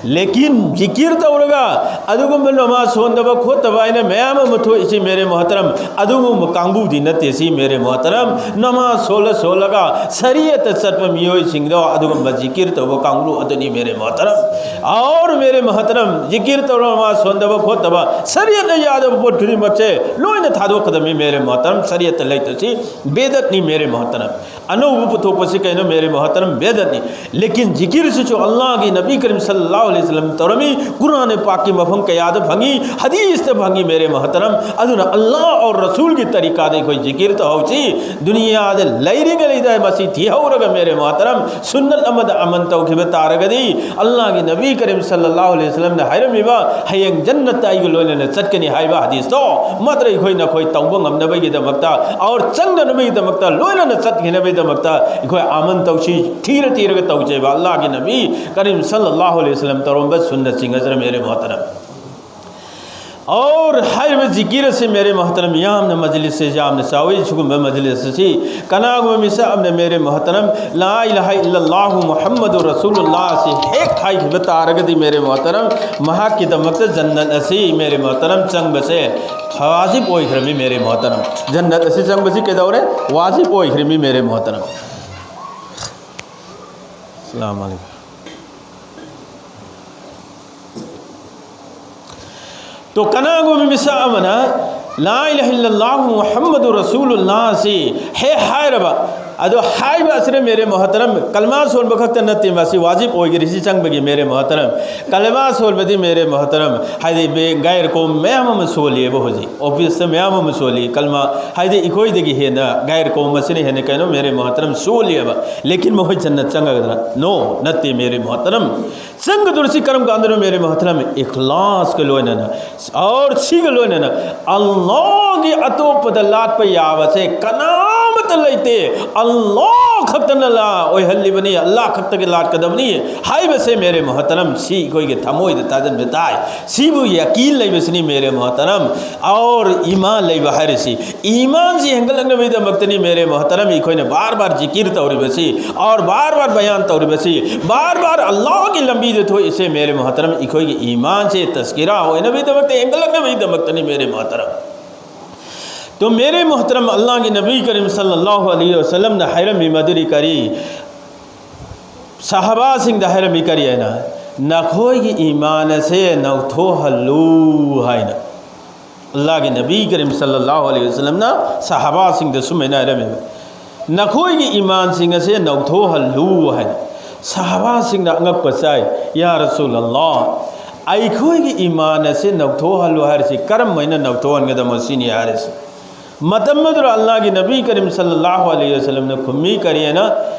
लेकिन जिक्र ꯇꯧꯔꯒ ꯑꯗꯨꯒꯨꯝꯕ ꯅꯃꯥꯖ ꯁꯣꯟꯗꯕ ꯈꯣꯠꯇꯕ ꯍꯥꯏꯅ ꯃꯌꯥꯝ ꯑꯃ ꯊꯣꯛꯏꯁꯤ, मेरे मोहतरम, ꯑꯗꯨꯒꯨꯝꯕ ꯀꯥꯡꯕꯨꯗꯤ ꯅꯠꯇꯦ ꯁꯤ, मेरे मोहतरम꯫ ꯅꯃꯥꯖ ꯁꯣꯜꯂ ꯁꯣꯜꯂꯒ ꯁꯔꯤꯌꯠꯇ ꯆꯠꯄ ꯃꯤꯑꯣꯏꯁꯤꯡꯗꯣ ꯑꯗꯨꯒꯨꯝꯕ ꯖꯤꯀꯤꯔ ꯇꯧꯕ ꯀꯥꯡꯕꯨ ꯑꯗꯨꯅꯤ, मेरे मोहतरम꯫ और मेरे मोहतरम, जिक्र ꯇꯧꯔꯒ ꯅꯃꯥꯖ ꯁꯣꯟꯗꯕ ꯈꯣꯠꯇꯕ, ꯁꯔꯤꯌꯠꯅ ꯌꯥꯗꯕ ꯄꯣꯠ ꯈꯨꯗꯤꯡꯃꯛꯁꯦ ꯂꯣꯏꯅ ꯊꯥꯗꯣꯛꯀꯗꯕꯅꯤ, मेरे मोहतरम꯫ ꯁꯔꯤꯌꯠꯇ ꯂꯩꯇꯕꯁꯤ ꯕꯦꯗꯠꯅꯤ, मेरे मोहतरम꯫ ꯑꯅꯧꯕ ꯄꯨꯊꯣꯛꯄꯁꯤ ꯀꯩꯅꯣ, मेरे मोहतरम? ꯕꯦꯗꯠꯅꯤ꯫ लेकिन जिक्र ꯁꯤꯁꯨ ꯑꯜꯂꯥꯍꯒꯤ ꯅꯕꯤ ꯀꯔꯤꯝ ꯁꯜꯂꯜꯂꯥꯍꯨ ꯑꯂꯩꯍꯤ ꯋꯁꯜꯂꯝ ꯇꯧꯔꯝꯃꯤ꯫ ꯀꯨꯔꯥꯟ ꯄꯥꯛꯀꯤ ꯃꯐꯝ ꯀꯌꯥꯗ ꯐꯪꯉꯤ, ꯍꯗꯤꯁꯇ ꯐꯪꯉꯤ, मेरे मोहतरम꯫ ꯑꯗꯨꯅ ꯑꯜꯂꯥꯍ ꯑꯧꯔ ꯔꯁꯨꯜꯒꯤ ꯇꯔꯤꯀꯥꯗ ꯑꯩꯈꯣꯏ ꯖꯤꯀꯤꯔ ꯇꯧꯍꯧꯁꯤ꯫ ꯗꯨꯅꯤꯌꯥꯗ ꯂꯩꯔꯤꯉꯩꯗ ꯃꯁꯤ ꯊꯤꯍꯧꯔꯒ, ꯃꯦꯔꯦ ꯃꯣꯍꯇꯔꯝ, ꯁꯨꯟꯅꯠ ꯑꯃꯗ ꯑꯃꯟ ꯇꯧꯈꯤꯕ ꯇꯥꯔꯒꯗꯤ, ꯑꯜꯂꯥꯍꯒꯤ ꯅꯕꯤ ꯀꯔꯤꯝ ꯁꯜꯂꯜꯂꯥꯍꯨ ꯑꯂꯩꯍꯤ ꯋꯁꯜꯂꯝꯅ ꯍꯥꯏꯔꯝꯃꯤꯕ, "ꯍꯌꯦꯡ ꯖꯟꯅꯠꯇ ꯑꯩꯒ ꯂꯣꯏꯅꯅ ꯆꯠꯀꯅꯤ" ꯍꯥꯏꯕ ꯍꯗꯤꯁꯇꯣ ꯃꯗ꯭ꯔ ꯑꯩꯈꯣꯏ ꯅꯈꯣꯏ ꯇꯧꯕ ꯉꯝꯅꯕꯒꯤꯗꯃꯛꯇ, ꯑꯧꯔ ꯆꯪꯅꯅꯕꯒꯤꯗꯃꯛꯇ, ꯂꯣꯏꯅꯅ ꯆꯠꯈꯤꯅꯕꯒꯤꯗꯃꯛꯇ ꯑꯩꯈꯣꯏ ꯑꯃꯟ ꯇꯧꯁꯤ꯫ ꯊꯤꯔ ꯊꯤꯔꯒ ꯇꯧꯖꯦꯕ꯫ ꯑꯜꯂꯥꯍꯒꯤ ꯅꯕꯤ ꯀꯔꯤꯝ ꯁꯜꯂꯜꯂꯥꯍꯨ ꯑꯂꯩꯍꯤ ꯋꯁꯜꯂꯝ ꯇꯧꯔꯝꯕ ꯁꯨꯟꯅꯠꯁꯤꯡ ꯑꯁꯤꯅ, ꯃꯦꯔꯦ ꯃꯣꯍꯇꯔꯝ꯫ ꯑꯧꯔ ꯍꯥꯏꯔꯤꯕ ꯖꯤꯀꯤꯔ ꯑꯁꯤ, ꯃꯦꯔꯦ ꯃꯣꯍꯇꯔꯝ, ꯌꯥꯝꯅ ꯃꯖꯂꯤꯁꯁꯦ ꯌꯥꯝꯅ ꯆꯥꯎꯏ꯫ ꯁꯤꯒꯨꯝꯕ ꯃꯖꯂꯤꯁ ꯑꯁꯤ ꯀꯅꯥꯒꯨꯝꯕ ꯃꯤꯁꯛ ꯑꯃꯅ, ꯃꯦꯔꯦ ꯃꯣꯍꯇꯔꯝ, "ꯂꯥ ꯏꯂꯥꯍ ꯏꯜꯂꯜꯂꯥꯍꯨ ꯃꯨꯍꯝꯃꯗꯨꯔ ꯔꯁꯨꯂꯨꯜꯂꯥꯍ" ꯑꯁꯤ ꯍꯦꯛ ꯍꯥꯏꯈꯤꯕ ꯇꯥꯔꯒꯗꯤ, ꯃꯦꯔꯦ ꯃꯣꯍꯇꯔꯝ, ꯃꯍꯥꯛꯀꯤꯗꯃꯛꯇ ꯖꯟꯅꯠ ꯑꯁꯤ, ꯃꯦꯔꯦ ꯃꯣꯍꯇꯔꯝ, ꯆꯪꯕꯁꯦ ꯋꯥꯖꯤꯕ ꯑꯣꯏꯈ꯭ꯔꯃꯤ, ꯃꯦꯔꯦ ꯃꯣꯍꯇꯔꯝ꯫ ꯖꯟꯅꯠ ꯑꯁꯤ ꯆꯪꯕꯁꯤ ꯀꯩꯗꯧꯔꯦ? ꯋꯥꯖꯤꯕ ꯑꯣꯏꯈ꯭ꯔꯃꯤ, ꯃꯦꯔꯦ ꯃꯣꯍꯇꯔꯝ꯫ ꯑꯁꯂꯥꯃꯨ ꯑꯂꯥꯏꯀꯨꯝ꯫ ꯇꯣ ꯀꯅꯥꯒꯨꯝꯕ ꯃꯤꯁꯛ ꯑꯃꯅ "ꯂꯥ ꯏꯂꯥꯍ ꯏꯜꯂꯜꯂꯥꯍꯨ ꯃꯨꯍꯝꯃꯗꯨ ꯔꯁꯨꯂꯨꯜꯂꯥꯍ" ꯑꯁꯤ ꯍꯦꯛ ꯍꯥꯏꯔꯕ, ꯑꯗꯣ ꯍꯥꯏꯕ ꯑꯁꯤꯅ, ꯃꯦꯔꯦ ꯃꯣꯍꯇꯔꯝ, ꯀꯜꯃꯥ ꯁꯣꯟꯕ ꯈꯛꯇ ꯅꯠꯇꯦ, ꯃꯁꯤ ꯋꯥꯖꯤꯕ ꯑꯣꯏꯒꯔꯤꯁꯤ ꯆꯪꯕꯒꯤ, ꯃꯦꯔꯦ ꯃꯣꯍꯇꯔꯝ꯫ ꯀꯜꯃꯥ ꯁꯣꯟꯕꯗꯤ, ꯃꯦꯔꯦ ꯃꯣꯍꯇꯔꯝ, ꯍꯥꯏꯗꯤ ꯕꯦ-, ꯒꯥꯏꯔ ꯀꯣꯝ ꯃꯌꯥꯝ ꯑꯃ ꯁꯣꯜꯂꯤꯑꯕ ꯍꯧꯖꯤꯛ꯫ ꯑꯣꯐꯤꯁꯇ ꯃꯌꯥꯝ ꯑꯃ ꯁꯣꯜꯂꯤ꯫ ꯀꯜꯃꯥ, ꯍꯥꯏꯗꯤ ꯑꯩꯈꯣꯏꯗꯒꯤ ꯍꯦꯟꯅ ꯒꯥꯏꯔ ꯀꯣꯝ ꯑꯁꯤꯅ ꯍꯦꯟꯅ ꯀꯩꯅꯣ, ꯃꯦꯔꯦ ꯃꯣꯍꯇꯔꯝ, ꯁꯣꯜꯂꯤꯑꯕ꯫ ꯂꯦꯀꯤꯟ ꯃꯈꯣꯏ ꯖꯟꯅꯠ ꯆꯪꯒꯗ꯭ꯔꯥ? ꯅꯣ, ꯅꯠꯇꯦ, ꯃꯦꯔꯦ ꯃꯣꯍꯇꯔꯝ꯫ ꯆꯪꯒꯗꯧꯔꯤꯁꯤ ꯀꯔꯝ ꯀꯥꯟꯗꯅꯣ, ꯃꯦꯔꯦ ꯃꯣꯍꯇꯔꯝ? ꯏꯈꯂꯥꯁꯀ ꯂꯣꯏꯅꯅ, ꯑꯧꯔ ꯁꯤꯒ ꯂꯣꯏꯅꯅ ꯑꯜꯂꯥꯍꯒꯤ ꯑꯇꯣꯞꯄꯗ ꯂꯥꯠꯄ ꯌꯥꯕꯁꯦ ꯀꯅꯥꯃꯠꯇ ꯂꯩꯇꯦ꯫ ꯑꯜꯂꯥꯍ ꯈꯛꯇꯅ ꯂꯥ ꯑꯣꯏꯍꯜꯂꯤꯕꯅꯤ, ꯑꯜꯂꯥꯍ ꯈꯛꯇꯒꯤ ꯂꯥꯠꯀꯗꯕꯅꯤ ꯍꯥꯏꯕꯁꯦ, ꯃꯦꯔꯦ ꯃꯣꯍꯇꯔꯝ, ꯁꯤ ꯑꯩꯈꯣꯏꯒꯤ ꯊꯃꯣꯏꯗ ꯊꯥꯖꯤꯟꯕ ꯇꯥꯏ꯫ ꯁꯤꯕꯨ ꯌꯀꯤꯟ ꯂꯩꯕꯁꯤꯅꯤ, ꯃꯦꯔꯦ ꯃꯣꯍꯇꯔꯝ, ꯑꯧꯔ ꯏꯃꯥꯟ ꯂꯩꯕ ꯍꯥꯏꯔꯤꯁꯤ꯫ ꯏꯃꯥꯟꯁꯤ ꯍꯦꯟꯒꯠꯂꯛꯅꯕꯒꯤꯗꯃꯛꯇꯅꯤ, ꯃꯦꯔꯦ ꯃꯣꯍꯇꯔꯝ, ꯑꯩꯈꯣꯏꯅ ꯕꯥꯔ ꯕꯥꯔ ꯖꯤꯀꯤꯔ ꯇꯧꯔꯤꯕꯁꯤ, ꯑꯧꯔ ꯕꯥꯔ ꯕꯥꯔ ꯕꯌꯥꯟ ꯇꯧꯔꯤꯕꯁꯤ, ꯕꯥꯔ ꯕꯥꯔ ꯑꯜꯂꯥꯍꯒꯤ ꯂꯝꯕꯤꯗ ꯊꯣꯛꯏꯁꯦ, ꯃꯦꯔꯦ ꯃꯣꯍꯇꯔꯝ, ꯑꯩꯈꯣꯏꯒꯤ ꯏꯃꯥꯟꯁꯦ ꯇꯁꯀꯤꯔꯥ ꯑꯣꯏꯅꯕꯒꯤꯗꯃꯛꯇ, ꯍꯦꯟꯒꯠꯂꯛꯅꯕꯒꯤꯗꯃꯛꯇꯅꯤ, ꯃꯦꯔꯦ ꯃꯣꯍꯇꯔꯝ꯫ ꯇꯣ ꯃꯦꯔꯦ ꯃꯣꯍꯇꯔꯝ, ꯑꯜꯂꯥꯍꯒꯤ ꯅꯕꯤ ꯀꯔꯤꯝ ꯁꯜꯂꯜꯂꯥꯍꯨ ꯑꯂꯩꯍꯤ ꯋꯁꯜꯂꯝꯅ ꯍꯥꯏꯔꯝꯃꯤ ꯃꯗꯨꯗꯤ ꯀꯔꯤ? ꯁꯍꯥꯕꯥꯁꯤꯡꯗ ꯍꯥꯏꯔꯝꯃꯤ ꯀꯔꯤ ꯍꯥꯏꯅ? "ꯅꯈꯣꯏꯒꯤ ꯏꯃꯥꯟ ꯑꯁꯦ ꯅꯧꯊꯣꯛꯍꯜꯂꯨ" ꯍꯥꯏꯅ꯫ ꯑꯜꯂꯥꯍꯒꯤ ꯅꯕꯤ ꯀꯔꯤꯝ ꯁꯜꯂꯜꯂꯥꯍꯨ ꯑꯂꯩꯍꯤ ꯋꯁꯜꯂꯝꯅ ꯁꯍꯥꯕꯥꯁꯤꯡꯗ ꯁꯨꯃꯥꯏꯅ ꯍꯥꯏꯔꯝꯃꯦꯕ, "ꯅꯈꯣꯏꯒꯤ ꯏꯃꯥꯟꯁꯤꯡ ꯑꯁꯦ ꯅꯧꯊꯣꯛꯍꯜꯂꯨ" ꯍꯥꯏꯅ꯫ ꯁꯍꯥꯕꯥꯁꯤꯡꯅ ꯑꯉꯛꯄ ꯆꯥꯏ, "ꯌꯥ ꯔꯁꯨꯂꯜꯂꯥꯍ, ꯑꯩꯈꯣꯏꯒꯤ ꯏꯃꯥꯟ ꯑꯁꯤ ꯅꯧꯊꯣꯛꯍꯜꯂꯨ ꯍꯥꯏꯔꯤꯁꯤ ꯀꯔꯝ ꯍꯥꯏꯅ ꯅꯧꯊꯣꯛꯍꯟꯒꯗꯕꯅꯣ ꯁꯤꯅꯤ ꯍꯥꯏꯔꯤꯁꯤ꯫ ꯃꯇꯝ ꯑꯗꯨꯗ ꯑꯜꯂꯥꯍꯒꯤ ꯅꯕꯤ ꯀꯔꯤꯝ ꯁꯜꯂꯜꯂꯥꯍꯨ ꯑꯂꯩꯍꯤ ꯋꯁꯜꯂꯝꯅ ꯈꯨꯝꯃꯤ ꯀꯔꯤ ꯍꯥꯏꯅ?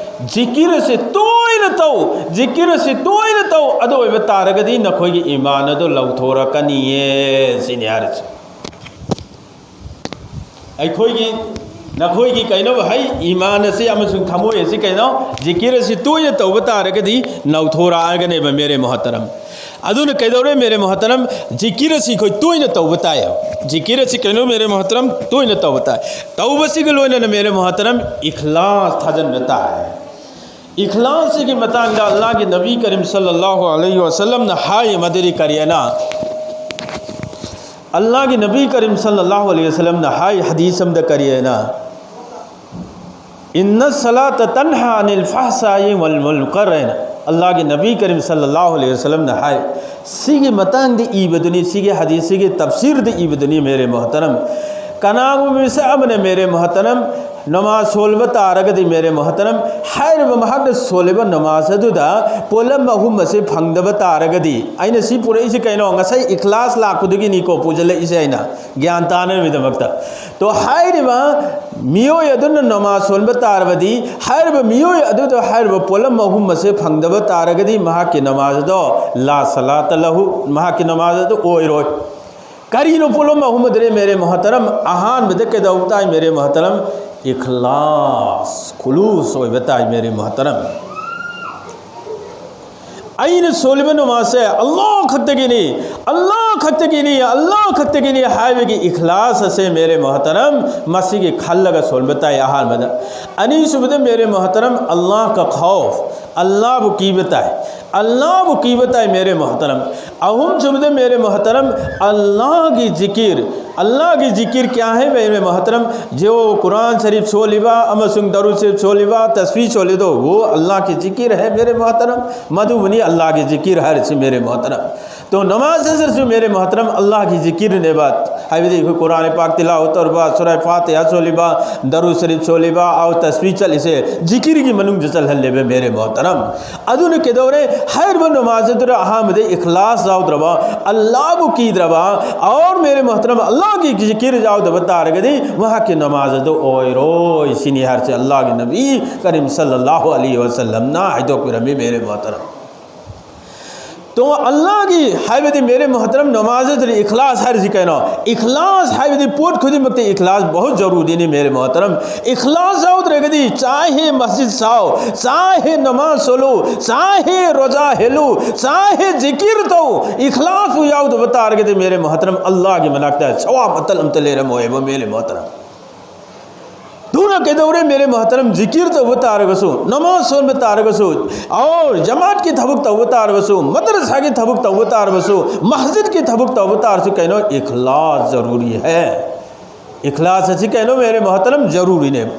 "ꯖꯤꯀꯤꯔ ꯑꯁꯤ ꯇꯣꯏꯅ ꯇꯧ, ꯖꯤꯀꯤꯔ ꯑꯁꯤ ꯇꯣꯏꯅ ꯇꯧ, ꯑꯗꯨ ꯑꯣꯏꯕ ꯇꯥꯔꯒꯗꯤ ꯅꯈꯣꯏꯒꯤ ꯏꯃꯥꯟ ꯑꯗꯨ ꯂꯧꯊꯣꯔꯛꯀꯅꯤꯌꯦ" ꯁꯤꯅꯤ ꯍꯥꯏꯔꯤꯁꯤ꯫ ꯑꯩꯈꯣꯏꯒꯤ, ꯅꯈꯣꯏꯒꯤ ꯀꯩꯅꯣ ꯍꯩ, ꯏꯃꯥꯟ ꯑꯁꯤ ꯑꯃꯁꯨꯡ ꯊꯃꯣꯏ ꯑꯁꯤ ꯀꯩꯅꯣ, ꯖꯤꯀꯤꯔ ꯑꯁꯤ ꯇꯣꯏꯅ ꯇꯧꯕ ꯇꯥꯔꯒꯗꯤ ꯅꯧꯊꯣꯔꯛꯑꯒꯅꯦꯕ ꯃꯦꯔꯦ ꯃꯣꯍꯇꯔꯝ꯫ ꯑꯗꯨꯅ ꯀꯩꯗꯧꯔꯦ ꯃꯦꯔꯦ ꯃꯣꯍꯇꯔꯝ? ꯖꯤꯀꯤꯔ ꯑꯁꯤ ꯑꯩꯈꯣꯏ ꯇꯣꯏꯅ ꯇꯧꯕ ꯇꯥꯏ꯫ ꯖꯤꯀꯤꯔ ꯑꯁꯤ ꯀꯩꯅꯣ ꯃꯦꯔꯦ ꯃꯣꯍꯇꯔꯝ? ꯇꯣꯏꯅ ꯇꯧꯕ ꯇꯥꯏ꯫ ꯇꯧꯕꯁꯤꯒ ꯂꯣꯏꯅꯅ ꯃꯦꯔꯦ ꯃꯣꯍꯇꯔꯝ, ꯏꯈꯂꯥꯁ ꯊꯥꯖꯟꯕ ꯇꯥꯏ꯫ ꯏꯈꯂꯥꯁꯁꯤꯒꯤ ꯃꯇꯥꯡꯗ ꯑꯜꯂꯥꯍꯒꯤ ꯅꯕꯤ ꯀꯔꯤꯝ ꯁꯜꯂꯜꯂꯥꯍꯨ ꯑꯂꯩꯍꯤ ꯋꯁꯜꯂꯝꯅ ꯍꯥꯏ ꯃꯗꯨꯗꯤ ꯀꯔꯤ ꯍꯥꯏꯅ? ꯑꯜꯂꯥꯍꯒꯤ ꯅꯕꯤ ꯀꯔꯤꯝ ꯁꯜꯂꯜꯂꯥꯍꯨ ꯑꯂꯩꯍꯤ ꯋꯁꯜꯂꯝꯅ ꯍꯥꯏ ꯍꯗꯤꯁ ꯑꯃꯗ ꯀꯔꯤ ꯍꯥꯏꯅ? "ꯏꯟꯅ ꯁꯂꯥꯇ ꯇꯟꯍꯥ ꯑꯅꯤꯜ ꯐꯍꯁꯥꯏ ꯋꯜ ꯃꯨꯜꯀꯔ" ꯍꯥꯏꯅ ꯑꯜꯂꯥꯍꯒꯤ ꯅꯕꯤ ꯀꯔꯤꯝ ꯁꯜꯂꯜꯂꯥꯍꯨ ꯑꯂꯩꯍꯤ ꯋꯁꯜꯂꯝꯅ ꯍꯥꯏ꯫ ꯁꯤꯒꯤ ꯃꯇꯥꯡꯗ ꯏꯕꯗꯨꯅꯤ, ꯁꯤꯒꯤ ꯍꯗꯤꯁꯁꯤꯒꯤ ꯇꯐꯁꯤꯔꯗ ꯏꯕꯗꯨꯅꯤ ꯃꯦꯔꯦ ꯃꯣꯍꯇꯔꯝ꯫ ꯀꯅꯥꯒꯨꯝꯕ ꯃꯤꯁꯛ ꯑꯃꯅ ꯃꯦꯔꯦ ꯃꯣꯍꯇꯔꯝ ꯅꯃꯥꯖ ꯁꯣꯟꯕ ꯇꯥꯔꯒꯗꯤ ꯃꯦꯔꯦ ꯃꯣꯍꯇꯔꯝ, ꯍꯥꯏꯔꯤꯕ ꯃꯍꯥꯛꯅ ꯁꯣꯜꯂꯤꯕ ꯅꯃꯥꯖ ꯑꯗꯨꯗ ꯄꯣꯠꯂꯝ ꯑꯍꯨꯝ ꯑꯁꯤ ꯐꯪꯗꯕ ꯇꯥꯔꯒꯗꯤ, ꯑꯩꯅ ꯁꯤ ꯄꯨꯔꯛꯏꯁꯦ ꯀꯩꯅꯣ? ꯉꯁꯥꯏ ꯏꯈꯂꯥꯁ ꯂꯥꯛꯄꯗꯨꯒꯤꯅꯤꯀꯣ ꯄꯨꯖꯜꯂꯛꯏꯁꯦ ꯑꯩꯅ꯫ ꯒ꯭ꯌꯥꯟ ꯇꯥꯅꯕꯒꯤꯗꯃꯛꯇ꯫ ꯇꯣ ꯍꯥꯏꯔꯤꯕ ꯃꯤꯑꯣꯏ ꯑꯗꯨꯅ ꯅꯃꯥꯖ ꯁꯣꯟꯕ ꯇꯥꯔꯕꯗꯤ, ꯍꯥꯏꯔꯤꯕ ꯃꯤꯑꯣꯏ ꯑꯗꯨꯗ ꯍꯥꯏꯔꯤꯕ ꯄꯣꯠꯂꯝ ꯑꯍꯨꯝ ꯑꯁꯦ ꯐꯪꯗꯕ ꯇꯥꯔꯒꯗꯤ ꯃꯍꯥꯛꯀꯤ ꯅꯃꯥꯖ ꯑꯗꯣ ꯂꯥ ꯁꯂꯥꯇ ꯂꯍꯨ, ꯃꯍꯥꯛꯀꯤ ꯅꯃꯥꯖ ꯑꯗꯨ ꯑꯣꯏꯔꯣꯏ꯫ ꯀꯔꯤꯅꯣ ꯄꯣꯠꯂꯝ ꯑꯍꯨꯝ ꯑꯗꯨꯗꯤ ꯃꯦꯔꯦ ꯃꯣꯍꯇꯔꯝ? ꯑꯍꯥꯟꯕꯗ ꯀꯩꯗꯧꯕ ꯇꯥꯏ ꯃꯦꯔꯦ ꯃꯣꯍꯇꯔꯝ? ꯏꯈꯂꯥꯁ, ꯈꯨꯂꯨꯁ ꯑꯣꯏꯕ ꯇꯥꯏ ꯃꯦꯔꯦ ꯃꯣꯍꯇꯔꯝ꯫ ꯑꯩꯅ ꯁꯣꯜꯂꯤꯕ ꯅꯃꯥꯖꯁꯦ ꯑꯜꯂꯥꯍ ꯈꯛꯇꯒꯤꯅꯤ, ꯑꯜꯂꯥꯍ ꯈꯛꯇꯒꯤꯅꯤ, ꯑꯜꯂꯥꯍ ꯈꯛꯇꯒꯤꯅꯤ ꯍꯥꯏꯕꯒꯤ ꯏꯈꯂꯥꯁ ꯑꯁꯦ ꯃꯦꯔꯦ ꯃꯣꯍꯇꯔꯝ, ꯃꯁꯤꯒꯤ ꯈꯜꯂꯒ ꯁꯣꯟꯕ ꯇꯥꯏ ꯑꯍꯥꯟꯕꯗ꯫ ꯑꯅꯤꯁꯨꯕꯗ ꯃꯦꯔꯦ ꯃꯣꯍꯇꯔꯝ, ꯑꯜꯂꯥꯍ ꯀ ꯈꯧꯐ, ꯑꯜꯂꯥꯍꯕꯨ ꯀꯤꯕ ꯇꯥꯏ, ꯑꯜꯂꯥꯍꯕꯨ ꯀꯤꯕ ꯇꯥꯏ ꯃꯦꯔꯦ ꯃꯣꯍꯇꯔꯝ꯫ ꯑꯍꯨꯝꯁꯨꯕꯗ ꯃꯦꯔꯦ ꯃꯣꯍꯇꯔꯝ, ꯑꯜꯂꯥꯍꯒꯤ ꯖꯤꯀꯤꯔ, ꯑꯜꯂꯥꯍꯒꯤ ꯖꯤꯀꯤꯔ ꯀꯌꯥ ꯍꯥꯏ ꯃꯦꯔꯦ ꯃꯣꯍꯇꯔꯝ? ꯖꯣ ꯀꯨꯔꯥꯟ ꯁꯔꯤꯐ ꯁꯣꯜꯂꯤꯕ ꯑꯃꯁꯨꯡ ꯗꯔꯨꯗ ꯁꯔꯤꯐ ꯁꯣꯜꯂꯤꯕ, ꯇꯁꯕꯤꯍ ꯁꯣꯜꯂꯤꯗꯣ, ꯋꯣ ꯑꯜꯂꯥꯍꯒꯤ ꯖꯤꯀꯤꯔ ꯍꯥꯏ ꯃꯦꯔꯦ ꯃꯣꯍꯇꯔꯝ꯫ ꯃꯗꯨꯕꯨꯅꯤ ꯑꯜꯂꯥꯍꯒꯤ ꯖꯤꯀꯤꯔ ꯍꯥꯏꯔꯤꯁꯤ ꯃꯦꯔꯦ ꯃꯣꯍꯇꯔꯝ꯫ ꯇꯣ ꯅꯃꯥꯖ ꯑꯁꯤꯁꯨ ꯃꯦꯔꯦ ꯃꯣꯍꯇꯔꯝ ꯑꯜꯂꯥꯍꯒꯤ ꯖꯤꯀꯤꯔꯅꯦꯕ꯫ ꯍꯥꯏꯕꯗꯤ ꯑꯩꯈꯣꯏ ꯀꯨꯔꯥꯟ ꯄꯥꯛ ꯇꯤꯂꯥꯋꯠ ꯇꯧꯔꯤꯕ, ꯁꯨꯔꯥ ꯐꯥꯇꯤꯍꯥ ꯁꯣꯜꯂꯤꯕ, ꯗꯔꯨꯗ ꯁꯔꯤꯐ ꯁꯣꯜꯂꯤꯕ, ꯑꯧ ꯇꯁꯕꯤꯍ ꯆꯠꯂꯤꯁꯦ ꯖꯤꯀꯤꯔꯒꯤ ꯃꯅꯨꯡꯗ ꯆꯜꯍꯜꯂꯦꯕ ꯃꯦꯔꯦ ꯃꯣꯍꯇꯔꯝ꯫ ꯑꯗꯨꯅ ꯀꯩꯗꯧꯔꯦ? ꯍꯥꯏꯔꯤꯕ ꯅꯃꯥꯖ ꯑꯗꯨꯗ ꯑꯍꯥꯟꯕꯗ ꯏꯈꯂꯥꯁ ꯌꯥꯎꯗ꯭ꯔꯕ, ꯑꯜꯂꯥꯍꯕꯨ ꯀꯤꯗ꯭ꯔꯕ, ꯑꯧꯔ ꯃꯦꯔꯦ ꯃꯣꯍꯇꯔꯝ ꯑꯜꯂꯥꯍꯒꯤ ꯖꯤꯀꯤꯔ ꯌꯥꯎꯗꯕ ꯇꯥꯔꯒꯗꯤ ꯃꯍꯥꯛꯀꯤ ꯅꯃꯥꯖ ꯑꯗꯨ ꯑꯣꯏꯔꯣꯏ ꯁꯤꯅꯤ ꯍꯥꯏꯔꯁꯦ ꯑꯜꯂꯥꯍꯒꯤ ꯅꯕꯤ ꯀꯔꯤꯝ ꯁꯜꯂꯜꯂꯥꯍꯨ ꯑꯂꯩꯍꯤ ꯋꯁꯜꯂꯝꯅ ꯍꯥꯏꯗꯣꯛꯄꯤꯔꯝꯃꯤ ꯃꯦꯔꯦ ꯃꯣꯍꯇꯔꯝ꯫ ꯇꯣ ꯑꯜꯂꯥꯍꯒꯤ ꯍꯥꯏꯕꯗꯤ ꯃꯦꯔꯦ ꯃꯣꯍꯇꯔꯝ ꯅꯃꯥꯖ ꯑꯗꯨꯗ ꯏꯈꯂꯥꯁ ꯍꯥꯏꯔꯤꯁꯤ ꯀꯩꯅꯣ? ꯏꯈꯂꯥꯁ ꯍꯥꯏꯕꯗꯤ ꯄꯣꯠ ꯈꯨꯗꯤꯡꯃꯛꯇ ꯏꯈꯂꯥꯁ ꯕꯍꯨꯠ ꯖꯔꯨꯔꯤꯅꯤ ꯃꯦꯔꯦ ꯃꯣꯍꯇꯔꯝ꯫ ꯏꯈꯂꯥꯁ ꯌꯥꯎꯗ꯭ꯔꯒꯗꯤ ꯆꯥꯍꯦ ꯃꯁꯖꯤꯗ ꯁꯥꯎ, ꯆꯥꯍꯦ ꯅꯃꯥꯖ ꯁꯣꯜꯂꯨ, ꯆꯥꯍꯦ ꯔꯣꯖꯥ ꯍꯦꯜꯂꯨ, ꯆꯥꯍꯦ ꯖꯤꯀꯤꯔ ꯇꯧ, ꯏꯈꯂꯥꯁ ꯌꯥꯎꯗꯕ ꯇꯥꯔꯒꯗꯤ ꯃꯦꯔꯦ ꯃꯣꯍꯇꯔꯝ ꯑꯜꯂꯥꯍꯒꯤ ꯃꯅꯥꯛꯇ ꯁꯋꯥꯕ ꯑꯇꯜ ꯑꯝꯇ ꯂꯩꯔꯝꯃꯣꯏꯕ ꯃꯦꯔꯦ ꯃꯣꯍꯇꯔꯝ꯫ ꯑꯗꯨꯅ ꯀꯩꯗꯧꯔꯦ ꯃꯦꯔꯦ ꯃꯣꯍꯇꯔꯝ? ꯖꯤꯀꯤꯔ ꯇꯧꯕ ꯇꯥꯔꯒꯁꯨ, ꯅꯃꯥꯖ ꯁꯣꯟꯕ ꯇꯥꯔꯒꯁꯨ, ꯑꯧꯔ ꯖꯃꯥꯠꯀꯤ ꯊꯕꯛ ꯇꯧꯕ ꯇꯥꯔꯕꯁꯨ, ꯃꯗꯔꯁꯥꯒꯤ ꯊꯕꯛ ꯇꯧꯕ ꯇꯥꯔꯕꯁꯨ, ꯃꯁꯖꯤꯗꯀꯤ ꯊꯕꯛ ꯇꯧꯕ ꯇꯥꯔꯁꯨ ꯀꯩꯅꯣ? ꯏꯈꯂꯥꯁ ꯖꯔꯨꯔꯤ ꯍꯦ꯫ ꯏꯈꯂꯥꯁ ꯑꯁꯤ ꯀꯩꯅꯣ ꯃꯦꯔꯦ ꯃꯣꯍꯇꯔꯝ? ꯖꯔꯨꯔꯤꯅꯦꯕ꯫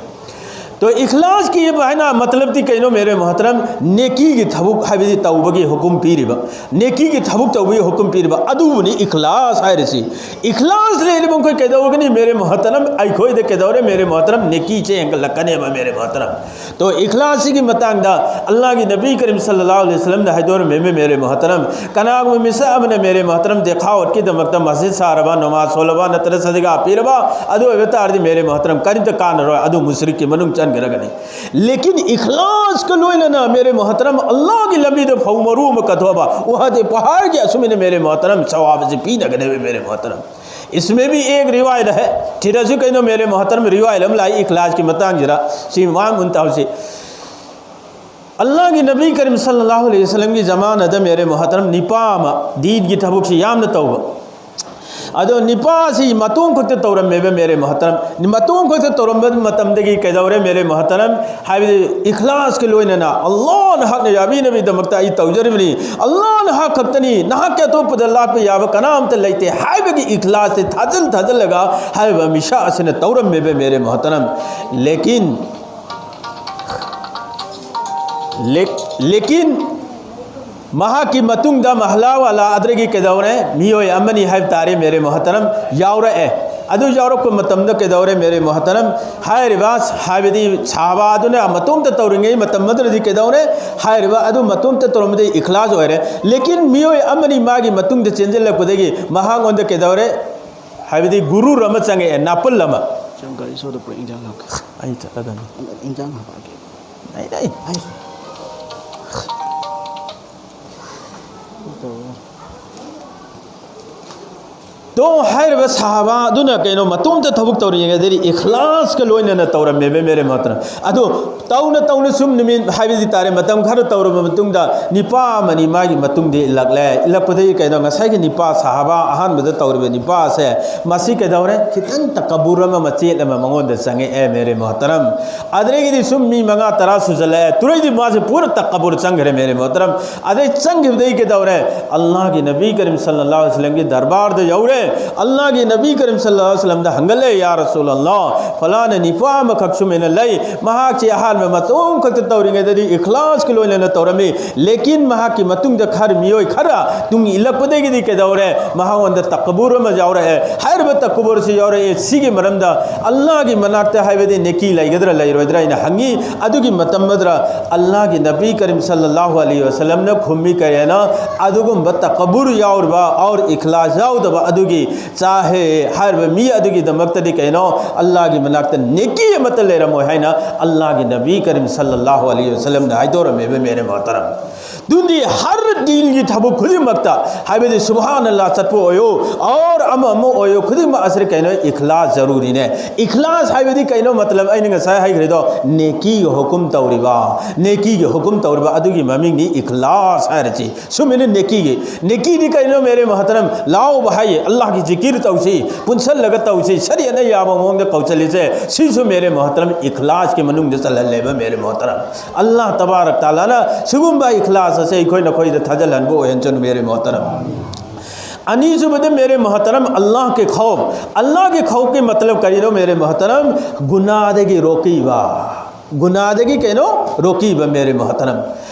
ꯇꯣ ꯏꯈꯂꯥꯁꯀꯤ ꯍꯥꯏꯅ ꯃꯇꯂꯕꯇꯤ ꯀꯩꯅꯣ ꯃꯦꯔꯦ ꯃꯣꯍꯇꯔꯝ? ꯅꯦꯀꯤꯒꯤ ꯊꯕꯛ ꯍꯥꯏꯕꯗꯤ ꯇꯧꯕꯒꯤ ꯍꯨꯀꯨꯝ ꯄꯤꯔꯤꯕ, ꯅꯦꯀꯤꯒꯤ ꯊꯕꯛ ꯇꯧꯕꯒꯤ ꯍꯨꯀꯨꯝ ꯄꯤꯔꯤꯕ ꯑꯗꯨꯕꯨꯅꯤ ꯏꯈꯂꯥꯁ ꯍꯥꯏꯔꯤꯁꯤ꯫ ꯏꯈꯂꯥꯁ ꯂꯩꯔꯤꯕ ꯃꯈꯣꯏ ꯀꯩꯗꯧꯒꯅꯤ ꯃꯦꯔꯦ ꯃꯣꯍꯇꯔꯝ? ꯑꯩꯈꯣꯏꯗ ꯀꯩꯗꯧꯔꯦ ꯃꯦꯔꯦ ꯃꯣꯍꯇꯔꯝ? ꯅꯦꯀꯤ ꯆꯦ ꯍꯦꯟꯒꯠꯂꯛꯀꯅꯦꯕ ꯃꯦꯔꯦ ꯃꯣꯍꯇꯔꯝ꯫ ꯇꯣ ꯏꯈꯂꯥꯁꯁꯤꯒꯤ ꯃꯇꯥꯡꯗ ꯑꯜꯂꯥꯍꯒꯤ ꯅꯕꯤ ꯀꯔꯤꯝ ꯁꯜꯂꯜꯂꯥꯍꯨ ꯑꯂꯩꯍꯤ ꯋꯁꯜꯂꯝꯅ ꯍꯥꯏꯗꯣꯔꯝꯃꯦ ꯃꯦꯔꯦ ꯃꯣꯍꯇꯔꯝ, ꯀꯅꯥꯒꯨꯝꯕ ꯃꯤꯁꯛ ꯑꯃꯅ ꯃꯦꯔꯦ ꯃꯣꯍꯇꯔꯝ ꯗꯦꯈꯥꯋꯠꯀꯤꯗꯃꯛꯇ ꯃꯁꯖꯤꯗ ꯁꯥꯔꯕ, ꯅꯃꯥꯖ ꯁꯣꯜꯂꯕ ꯅꯠꯇ꯭ꯔꯒ ꯁꯗꯒꯥ ꯄꯤꯔꯕ, ꯑꯗꯨ ꯑꯣꯏꯕ ꯇꯥꯔꯗꯤ ꯃꯦꯔꯦ ꯃꯣꯍꯇꯔꯝ ꯀꯔꯤꯝꯇ ꯀꯥꯟꯅꯔꯣꯏ, ꯑꯗꯨ ꯃꯨꯁꯔꯤꯛꯀꯤ ꯃꯅꯨꯡ ꯆꯟꯈ꯭ꯔꯒꯅꯤ꯫ ꯂꯦꯀꯤꯟ ꯏꯈꯂꯥꯁꯀ ꯂꯣꯏꯅꯅ ꯃꯦꯔꯦ ꯃꯣꯍꯇꯔꯝ ꯑꯜꯂꯥꯍꯒꯤ ꯂꯝꯕꯤꯗ ꯐꯧ ꯃꯔꯨ ꯑꯃ ꯀꯠꯊꯣꯛꯑꯕ, ꯋꯥꯍꯗꯦ ꯄꯍꯥꯔꯒꯤ ꯑꯁꯨꯃꯥꯏꯅ ꯃꯦꯔꯦ ꯃꯣꯍꯇꯔꯝ ꯁꯋꯥꯕꯁꯤ ꯄꯤꯅꯒꯅꯦꯕ ꯃꯦꯔꯦ ꯃꯣꯍꯇꯔꯝ꯫ इसमें भी एक रिवायत है, ꯁꯤꯗꯁꯨ ꯀꯩꯅꯣ ꯃꯦꯔꯦ ꯃꯣꯍꯇꯔꯝ ꯔꯤꯋꯥꯌꯠ ꯑꯃ ꯂꯥꯛꯏ ꯏꯈꯂꯥꯁꯀꯤ ꯃꯇꯥꯡꯁꯤꯗ꯫ ꯁꯤ ꯃꯥꯡ ꯃꯨꯟ ꯇꯧꯁꯤ꯫ ꯑꯜꯂꯥꯍꯒꯤ ꯅꯕꯤ ꯀꯔꯤꯝ ꯁꯜꯂꯜꯂꯥꯍꯨ ꯑꯂꯩꯍꯤ ꯋꯁꯜꯂꯝꯒꯤ ꯖꯃꯥꯅꯗ ꯃꯦꯔꯦ ꯃꯣꯍꯇꯔꯝ ꯅꯤꯄꯥ ꯑꯃ ꯗꯤꯟꯒꯤ ꯊꯕꯛꯁꯤ ꯌꯥꯝꯅ ꯇꯧꯕ꯫ ꯑꯗꯣ ꯅꯤꯄꯥꯁꯤ ꯃꯇꯣꯝ ꯈꯛꯇ ꯇꯧꯔꯝꯃꯦꯕ ꯃꯦꯔꯦ ꯃꯣꯍꯇꯔꯝ꯫ ꯃꯇꯣꯝ ꯈꯛꯇ ꯇꯧꯔꯝꯕ ꯃꯇꯝꯗꯒꯤ ꯀꯩꯗꯧꯔꯦ ꯃꯦꯔꯦ ꯃꯣꯍꯇꯔꯝ? ꯍꯥꯏꯕꯗꯤ ꯏꯈ꯭ꯂꯥꯁꯀ ꯂꯣꯏꯅꯅ ꯑꯜꯂꯥꯍꯅ ꯍꯛꯅ ꯌꯥꯕꯤꯅꯕꯒꯤꯗꯃꯛꯇ ꯑꯩ ꯇꯧꯖꯔꯤꯕꯅꯤ, ꯑꯜꯂꯥꯍꯅ ꯍꯛ ꯈꯛꯇꯅꯤ, ꯅꯍꯥꯛꯀꯤ ꯑꯇꯣꯞꯄꯗ ꯂꯥꯠꯄ ꯌꯥꯕ ꯀꯅꯥꯝꯇ ꯂꯩꯇꯦ ꯍꯥꯏꯕꯒꯤ ꯏꯈ꯭ꯂꯥꯁꯁꯦ ꯊꯥꯖꯤꯜ ꯊꯥꯖꯤꯜꯂꯒ ꯍꯥꯏꯔꯤꯕ ꯃꯤꯁꯥ ꯑꯁꯤꯅ ꯇꯧꯔꯝꯃꯦꯕ ꯃꯦꯔꯦ ꯃꯣꯍꯇꯔꯝ꯫ ꯂꯦꯀꯤꯟ ꯂꯦꯛ- ꯂꯦꯀꯤꯟ ꯃꯍꯥꯛꯀꯤ ꯃꯇꯨꯡꯗ ꯃꯍꯂꯥ ꯋꯥꯂꯥ ꯑꯗꯨꯗꯒꯤ ꯀꯩꯗꯧꯔꯦ? ꯃꯤꯑꯣꯏ ꯑꯃꯅꯤ ꯍꯥꯏꯕ ꯇꯥꯔꯦ ꯃꯦꯔꯦ ꯃꯣꯍꯇꯔꯝ, ꯌꯥꯎꯔꯛꯑꯦ꯫ ꯑꯗꯨ ꯌꯥꯎꯔꯛꯄ ꯃꯇꯝꯗ ꯀꯩꯗꯧꯔꯦ ꯃꯦꯔꯦ ꯃꯣꯍꯇꯔꯝ? ꯍꯥꯏꯔꯤꯕ ꯍꯥꯏꯕꯗꯤ ꯁꯍꯥꯕꯥ ꯑꯗꯨꯅ ꯃꯇꯣꯝꯇ ꯇꯧꯔꯤꯉꯩ ꯃꯇꯝ ꯑꯗꯨꯗꯗꯤ ꯀꯩꯗꯧꯔꯦ? ꯍꯥꯏꯔꯤꯕ ꯑꯗꯨ ꯃꯇꯣꯝꯇ ꯇꯧꯔꯝꯕꯗꯒꯤ ꯏꯈ꯭ꯂꯥꯁ ꯑꯣꯏꯔꯦ꯫ ꯂꯦꯀꯤꯟ ꯃꯤꯑꯣꯏ ꯑꯃꯅꯤ ꯃꯥꯒꯤ ꯃꯇꯨꯡꯗ ꯆꯦꯟꯁꯤꯜꯂꯛꯄꯗꯒꯤ ꯃꯍꯥꯛꯉꯣꯟꯗ ꯀꯩꯗꯧꯔꯦ? ꯍꯥꯏꯕꯗꯤ ꯒꯨꯔꯨꯔ ꯑꯃ ꯆꯪꯉꯛꯑꯦ, ꯅꯥꯄꯜ ꯑꯃ꯫ ꯁꯣꯝ ꯒꯥꯔꯤ ꯁꯣꯗ ꯄꯨꯔꯛ ꯏꯟꯖꯥꯡ ꯂꯧꯒꯦ꯫ ꯑꯩ ꯆꯠꯂꯗꯝꯅꯤ꯫ ꯏꯟꯖꯥꯡ ꯍꯥꯞꯄꯛꯑꯒꯦ꯫ ꯑꯩ, ꯑꯩ꯫ ꯑꯩ꯫ ꯇꯣ ꯍꯥꯏꯔꯤꯕ ꯁꯍꯥꯕꯥ ꯑꯗꯨꯅ ꯀꯩꯅꯣ ꯃꯇꯣꯝꯇ ꯊꯕꯛ ꯇꯧꯔꯤꯉꯩꯗꯗꯤ ꯏꯈ꯭ꯂꯥꯁꯀ ꯂꯣꯏꯅꯅ ꯇꯧꯔꯝꯃꯦꯕ ꯃꯦꯔꯦ ꯃꯣꯍꯇꯔꯝ꯫ ꯑꯗꯣ ꯇꯧꯅ ꯇꯧꯅ ꯁꯨꯝ ꯅꯨꯃꯤꯠ ꯍꯥꯏꯕꯗꯤ ꯇꯥꯔꯦ, ꯃꯇꯝ ꯈꯔ ꯇꯧꯔꯕ ꯃꯇꯨꯡꯗ ꯅꯤꯄꯥ ꯑꯃꯅꯤ ꯃꯥꯒꯤ ꯃꯇꯨꯡꯗ ꯏꯜꯂꯛꯂꯦ꯫ ꯏꯜꯂꯛꯄꯗꯒꯤ ꯀꯩꯅꯣ ꯉꯁꯥꯏꯒꯤ ꯅꯤꯄꯥ ꯁꯍꯥꯕꯥ ꯑꯍꯥꯟꯕꯗ ꯇꯧꯔꯤꯕ ꯅꯤꯄꯥꯁꯦ ꯃꯁꯤ ꯀꯩꯗꯧꯔꯦ? ꯈꯤꯇꯪ ꯇꯀꯕꯨꯔ ꯑꯃ, ꯃꯆꯦꯠ ꯑꯃ ꯃꯉꯣꯟꯗ ꯆꯪꯉꯛꯑꯦ ꯃꯦꯔꯦ ꯃꯣꯍꯇꯔꯝ꯫ ꯑꯗꯨꯗꯒꯤꯗꯤ ꯁꯨꯝ ꯃꯤ ꯃꯉꯥ ꯇꯔꯥ ꯁꯨꯖꯜꯂꯛꯑꯦ꯫ ꯇꯨꯔꯩꯗꯤ ꯃꯥꯁꯦ ꯄꯨꯔꯥ ꯇꯀꯕꯨꯔ ꯆꯪꯈ꯭ꯔꯦ ꯃꯦꯔꯦ ꯃꯣꯍꯇꯔꯝ꯫ ꯑꯗꯩ ꯆꯪꯈꯤꯕꯗꯒꯤ ꯀꯩꯗꯧꯔꯦ? ꯑꯜꯂꯥꯍꯒꯤ ꯅꯕꯤ ꯀꯔꯤꯝ ꯁꯜꯂꯜꯂꯥꯍꯨ ꯑꯂꯩꯍꯤ ꯋꯁꯜꯂꯝꯒꯤ ꯗꯔꯕꯥꯔꯗ ꯌꯧꯔꯦ꯫ ꯑꯜꯂꯥꯍꯒꯤ ꯅꯕꯤ ꯀꯔꯤꯝ ꯁꯜꯂꯜꯂꯥꯍꯨ ꯑꯂꯩꯍꯤ ꯋꯁꯜꯂꯝꯗ ꯍꯪꯒꯠꯂꯦ, "ꯌꯥ ꯔꯁꯨꯂꯜꯂꯥꯍ, ꯐꯂꯥꯅ ꯅꯤꯄꯥ ꯑꯃꯈꯛ ꯁꯨꯃꯥꯏꯅ ꯂꯩ, ꯃꯍꯥꯛꯁꯤ ꯑꯍꯥꯟꯕ ꯃꯇꯣꯝ ꯈꯛꯇ ꯇꯧꯔꯤꯉꯩꯗꯗꯤ ꯏꯈ꯭ꯂꯥꯁꯀ ꯂꯣꯏꯅꯅ ꯇꯧꯔꯝꯃꯤ, ꯂꯦꯀꯤꯟ ꯃꯍꯥꯛꯀꯤ ꯃꯇꯨꯡꯗ ꯈꯔ ꯃꯤꯑꯣꯏ ꯈꯔ ꯇꯨꯡ ꯏꯜꯂꯛꯄꯗꯒꯤꯗꯤ ꯀꯩꯗꯧꯔꯦ? ꯃꯍꯥꯛꯉꯣꯟꯗ ꯇꯀꯕꯨꯔ ꯑꯃ ꯌꯥꯎꯔꯛꯑꯦ꯫ ꯍꯥꯏꯔꯤꯕ ꯇꯀꯕꯨꯔꯁꯤ ꯌꯥꯎꯔꯛꯑꯦ꯫ ꯁꯤꯒꯤ ꯃꯔꯝꯗ ꯑꯜꯂꯥꯍꯒꯤ ꯃꯅꯥꯛꯇ ꯍꯥꯏꯕꯗꯤ ꯅꯦꯀꯤ ꯂꯩꯒꯗ꯭ꯔꯥ ꯂꯩꯔꯣꯏꯗ꯭ꯔꯥ?" ꯑꯩꯅ ꯍꯪꯉꯤ꯫ ꯑꯗꯨꯒꯤ ꯃꯇꯝ ꯑꯗꯨꯗ ꯑꯜꯂꯥꯍꯒꯤ ꯅꯕꯤ ꯀꯔꯤꯝ ꯁꯜꯂꯜꯂꯥꯍꯨ ꯑꯂꯩꯍꯤ ꯋꯁꯜꯂꯝꯅ ꯈꯨꯝꯃꯤ ꯀꯔꯤꯅꯣ? ꯑꯗꯨꯒꯨꯝꯕ ꯇꯀꯕꯨꯔ ꯌꯥꯎꯔꯤꯕ ꯑꯣꯔ ꯏꯈ꯭ꯂꯥꯁ ꯌꯥꯎꯗꯕ ꯑꯗꯨꯒꯤ ꯆꯥꯍꯦ ꯍꯥꯏꯔꯤꯕ ꯃꯤ ꯑꯗꯨꯒꯤꯗꯃꯛꯇꯗꯤ ꯀꯩꯅꯣ? ꯑꯜꯂꯥꯍꯒꯤ ꯃꯅꯥꯛꯇ ꯅꯦꯀꯤ ꯑꯃꯠꯇ ꯂꯩꯔꯝꯃꯣꯏ ꯍꯥꯏꯅ ꯑꯜꯂꯥꯍꯒꯤ ꯅꯕꯤ ꯀꯔꯤꯝ ꯁꯜꯂꯜꯂꯥꯍꯨ ꯑꯂꯩꯍꯤ ꯋꯁꯜꯂꯝꯅ ꯍꯥꯏꯗꯣꯔꯝꯃꯦꯕ ꯃꯦꯔꯦ ꯃꯣꯍꯇꯔꯝ꯫ ꯑꯗꯨꯗꯤ ꯍꯔ ꯗꯤꯟꯒꯤ ꯊꯕꯛ ꯈꯨꯗꯤꯡꯃꯛꯇ ꯍꯥꯏꯕꯗꯤ ꯁꯨꯕꯍꯥꯅꯜꯂꯥꯍ ꯆꯠꯄ ꯑꯣꯏꯌꯨ ꯑꯣꯔ ꯑꯃ ꯑꯃ ꯑꯣꯏꯌꯨ, ꯈꯨꯗꯤꯡꯃꯛ ꯑꯁꯤꯗ ꯀꯩꯅꯣ? ꯏꯈ꯭ꯂꯥꯁ ꯖꯔꯨꯔꯤꯅꯦ꯫ ꯏꯈ꯭ꯂꯥꯁ ꯍꯥꯏꯕꯗꯤ ꯀꯩꯅꯣ? ꯃꯇꯂꯕ ꯑꯩꯅ ꯉꯁꯥꯏ ꯍꯥꯏꯈ꯭ꯔꯦꯗꯣ, ꯅꯦꯀꯤꯒꯤ ꯍꯨꯀꯨꯝ ꯇꯧꯔꯤꯕ, ꯅꯦꯀꯤꯒꯤ ꯍꯨꯀꯨꯝ ꯇꯧꯔꯤꯕ ꯑꯗꯨꯒꯤ ꯃꯃꯤꯡꯅꯤ ꯏꯈ꯭ꯂꯥꯁ ꯍꯥꯏꯔꯤꯁꯤ꯫ ꯁꯨꯝꯕꯅ ꯅꯦꯀꯤꯒꯤ, ꯅꯦꯀꯤꯗꯤ ꯀꯩꯅꯣ ꯃꯦꯔꯦ ꯃꯣꯍꯇꯔꯝ? ꯂꯥꯎꯕ ꯍꯥꯏꯌꯦ, ꯑꯜꯂꯥꯍ ꯑꯜꯂꯥꯍꯒꯤ ꯖꯤꯀꯤꯔ ꯇꯧꯁꯤ, ꯄꯨꯟꯁꯜꯂꯒ ꯇꯧꯁꯤ, ꯁꯔꯤꯌꯠꯅ ꯌꯥꯕ ꯃꯑꯣꯡꯗ ꯀꯧꯁꯜꯂꯤꯁꯦ, ꯁꯤꯁꯨ ꯃꯦꯔꯦ ꯃꯣꯍꯇꯔꯝ ꯏꯈꯂꯥꯁꯀꯤ ꯃꯅꯨꯡꯗ ꯆꯜꯍꯜꯂꯦꯕ ꯃꯦꯔꯦ ꯃꯣꯍꯇꯔꯝ꯫ ꯑꯜꯂꯥꯍ ꯇꯕꯥꯔꯛ ꯇꯥꯂꯥꯅ ꯁꯤꯒꯨꯝꯕ ꯏꯈꯂꯥꯁ ꯑꯁꯦ ꯑꯩꯈꯣꯏ ꯅꯈꯣꯏꯗ ꯊꯥꯖꯜꯍꯟꯕ ꯑꯣꯏꯍꯟꯁꯅꯨ ꯃꯦꯔꯦ ꯃꯣꯍꯇꯔꯝ꯫ ꯑꯅꯤꯁꯨꯕꯗ ꯃꯦꯔꯦ ꯃꯣꯍꯇꯔꯝ, ꯑꯜꯂꯥꯍ ꯀꯤ ꯈꯧꯐ꯫ ꯑꯜꯂꯥꯍ ꯀꯤ ꯈꯧꯐ ꯀꯤ ꯃꯇꯂꯕ ꯀꯔꯤꯅꯣ ꯃꯦꯔꯦ ꯃꯣꯍꯇꯔꯝ? ꯒꯨꯅꯥꯗꯒꯤ ꯔꯣꯀꯤꯕ꯫ ꯒꯨꯅꯥꯗꯒꯤ ꯀꯩꯅꯣ? ꯔꯣꯀꯤꯕ ꯃꯦꯔꯦ ꯃꯣꯍꯇꯔꯝ꯫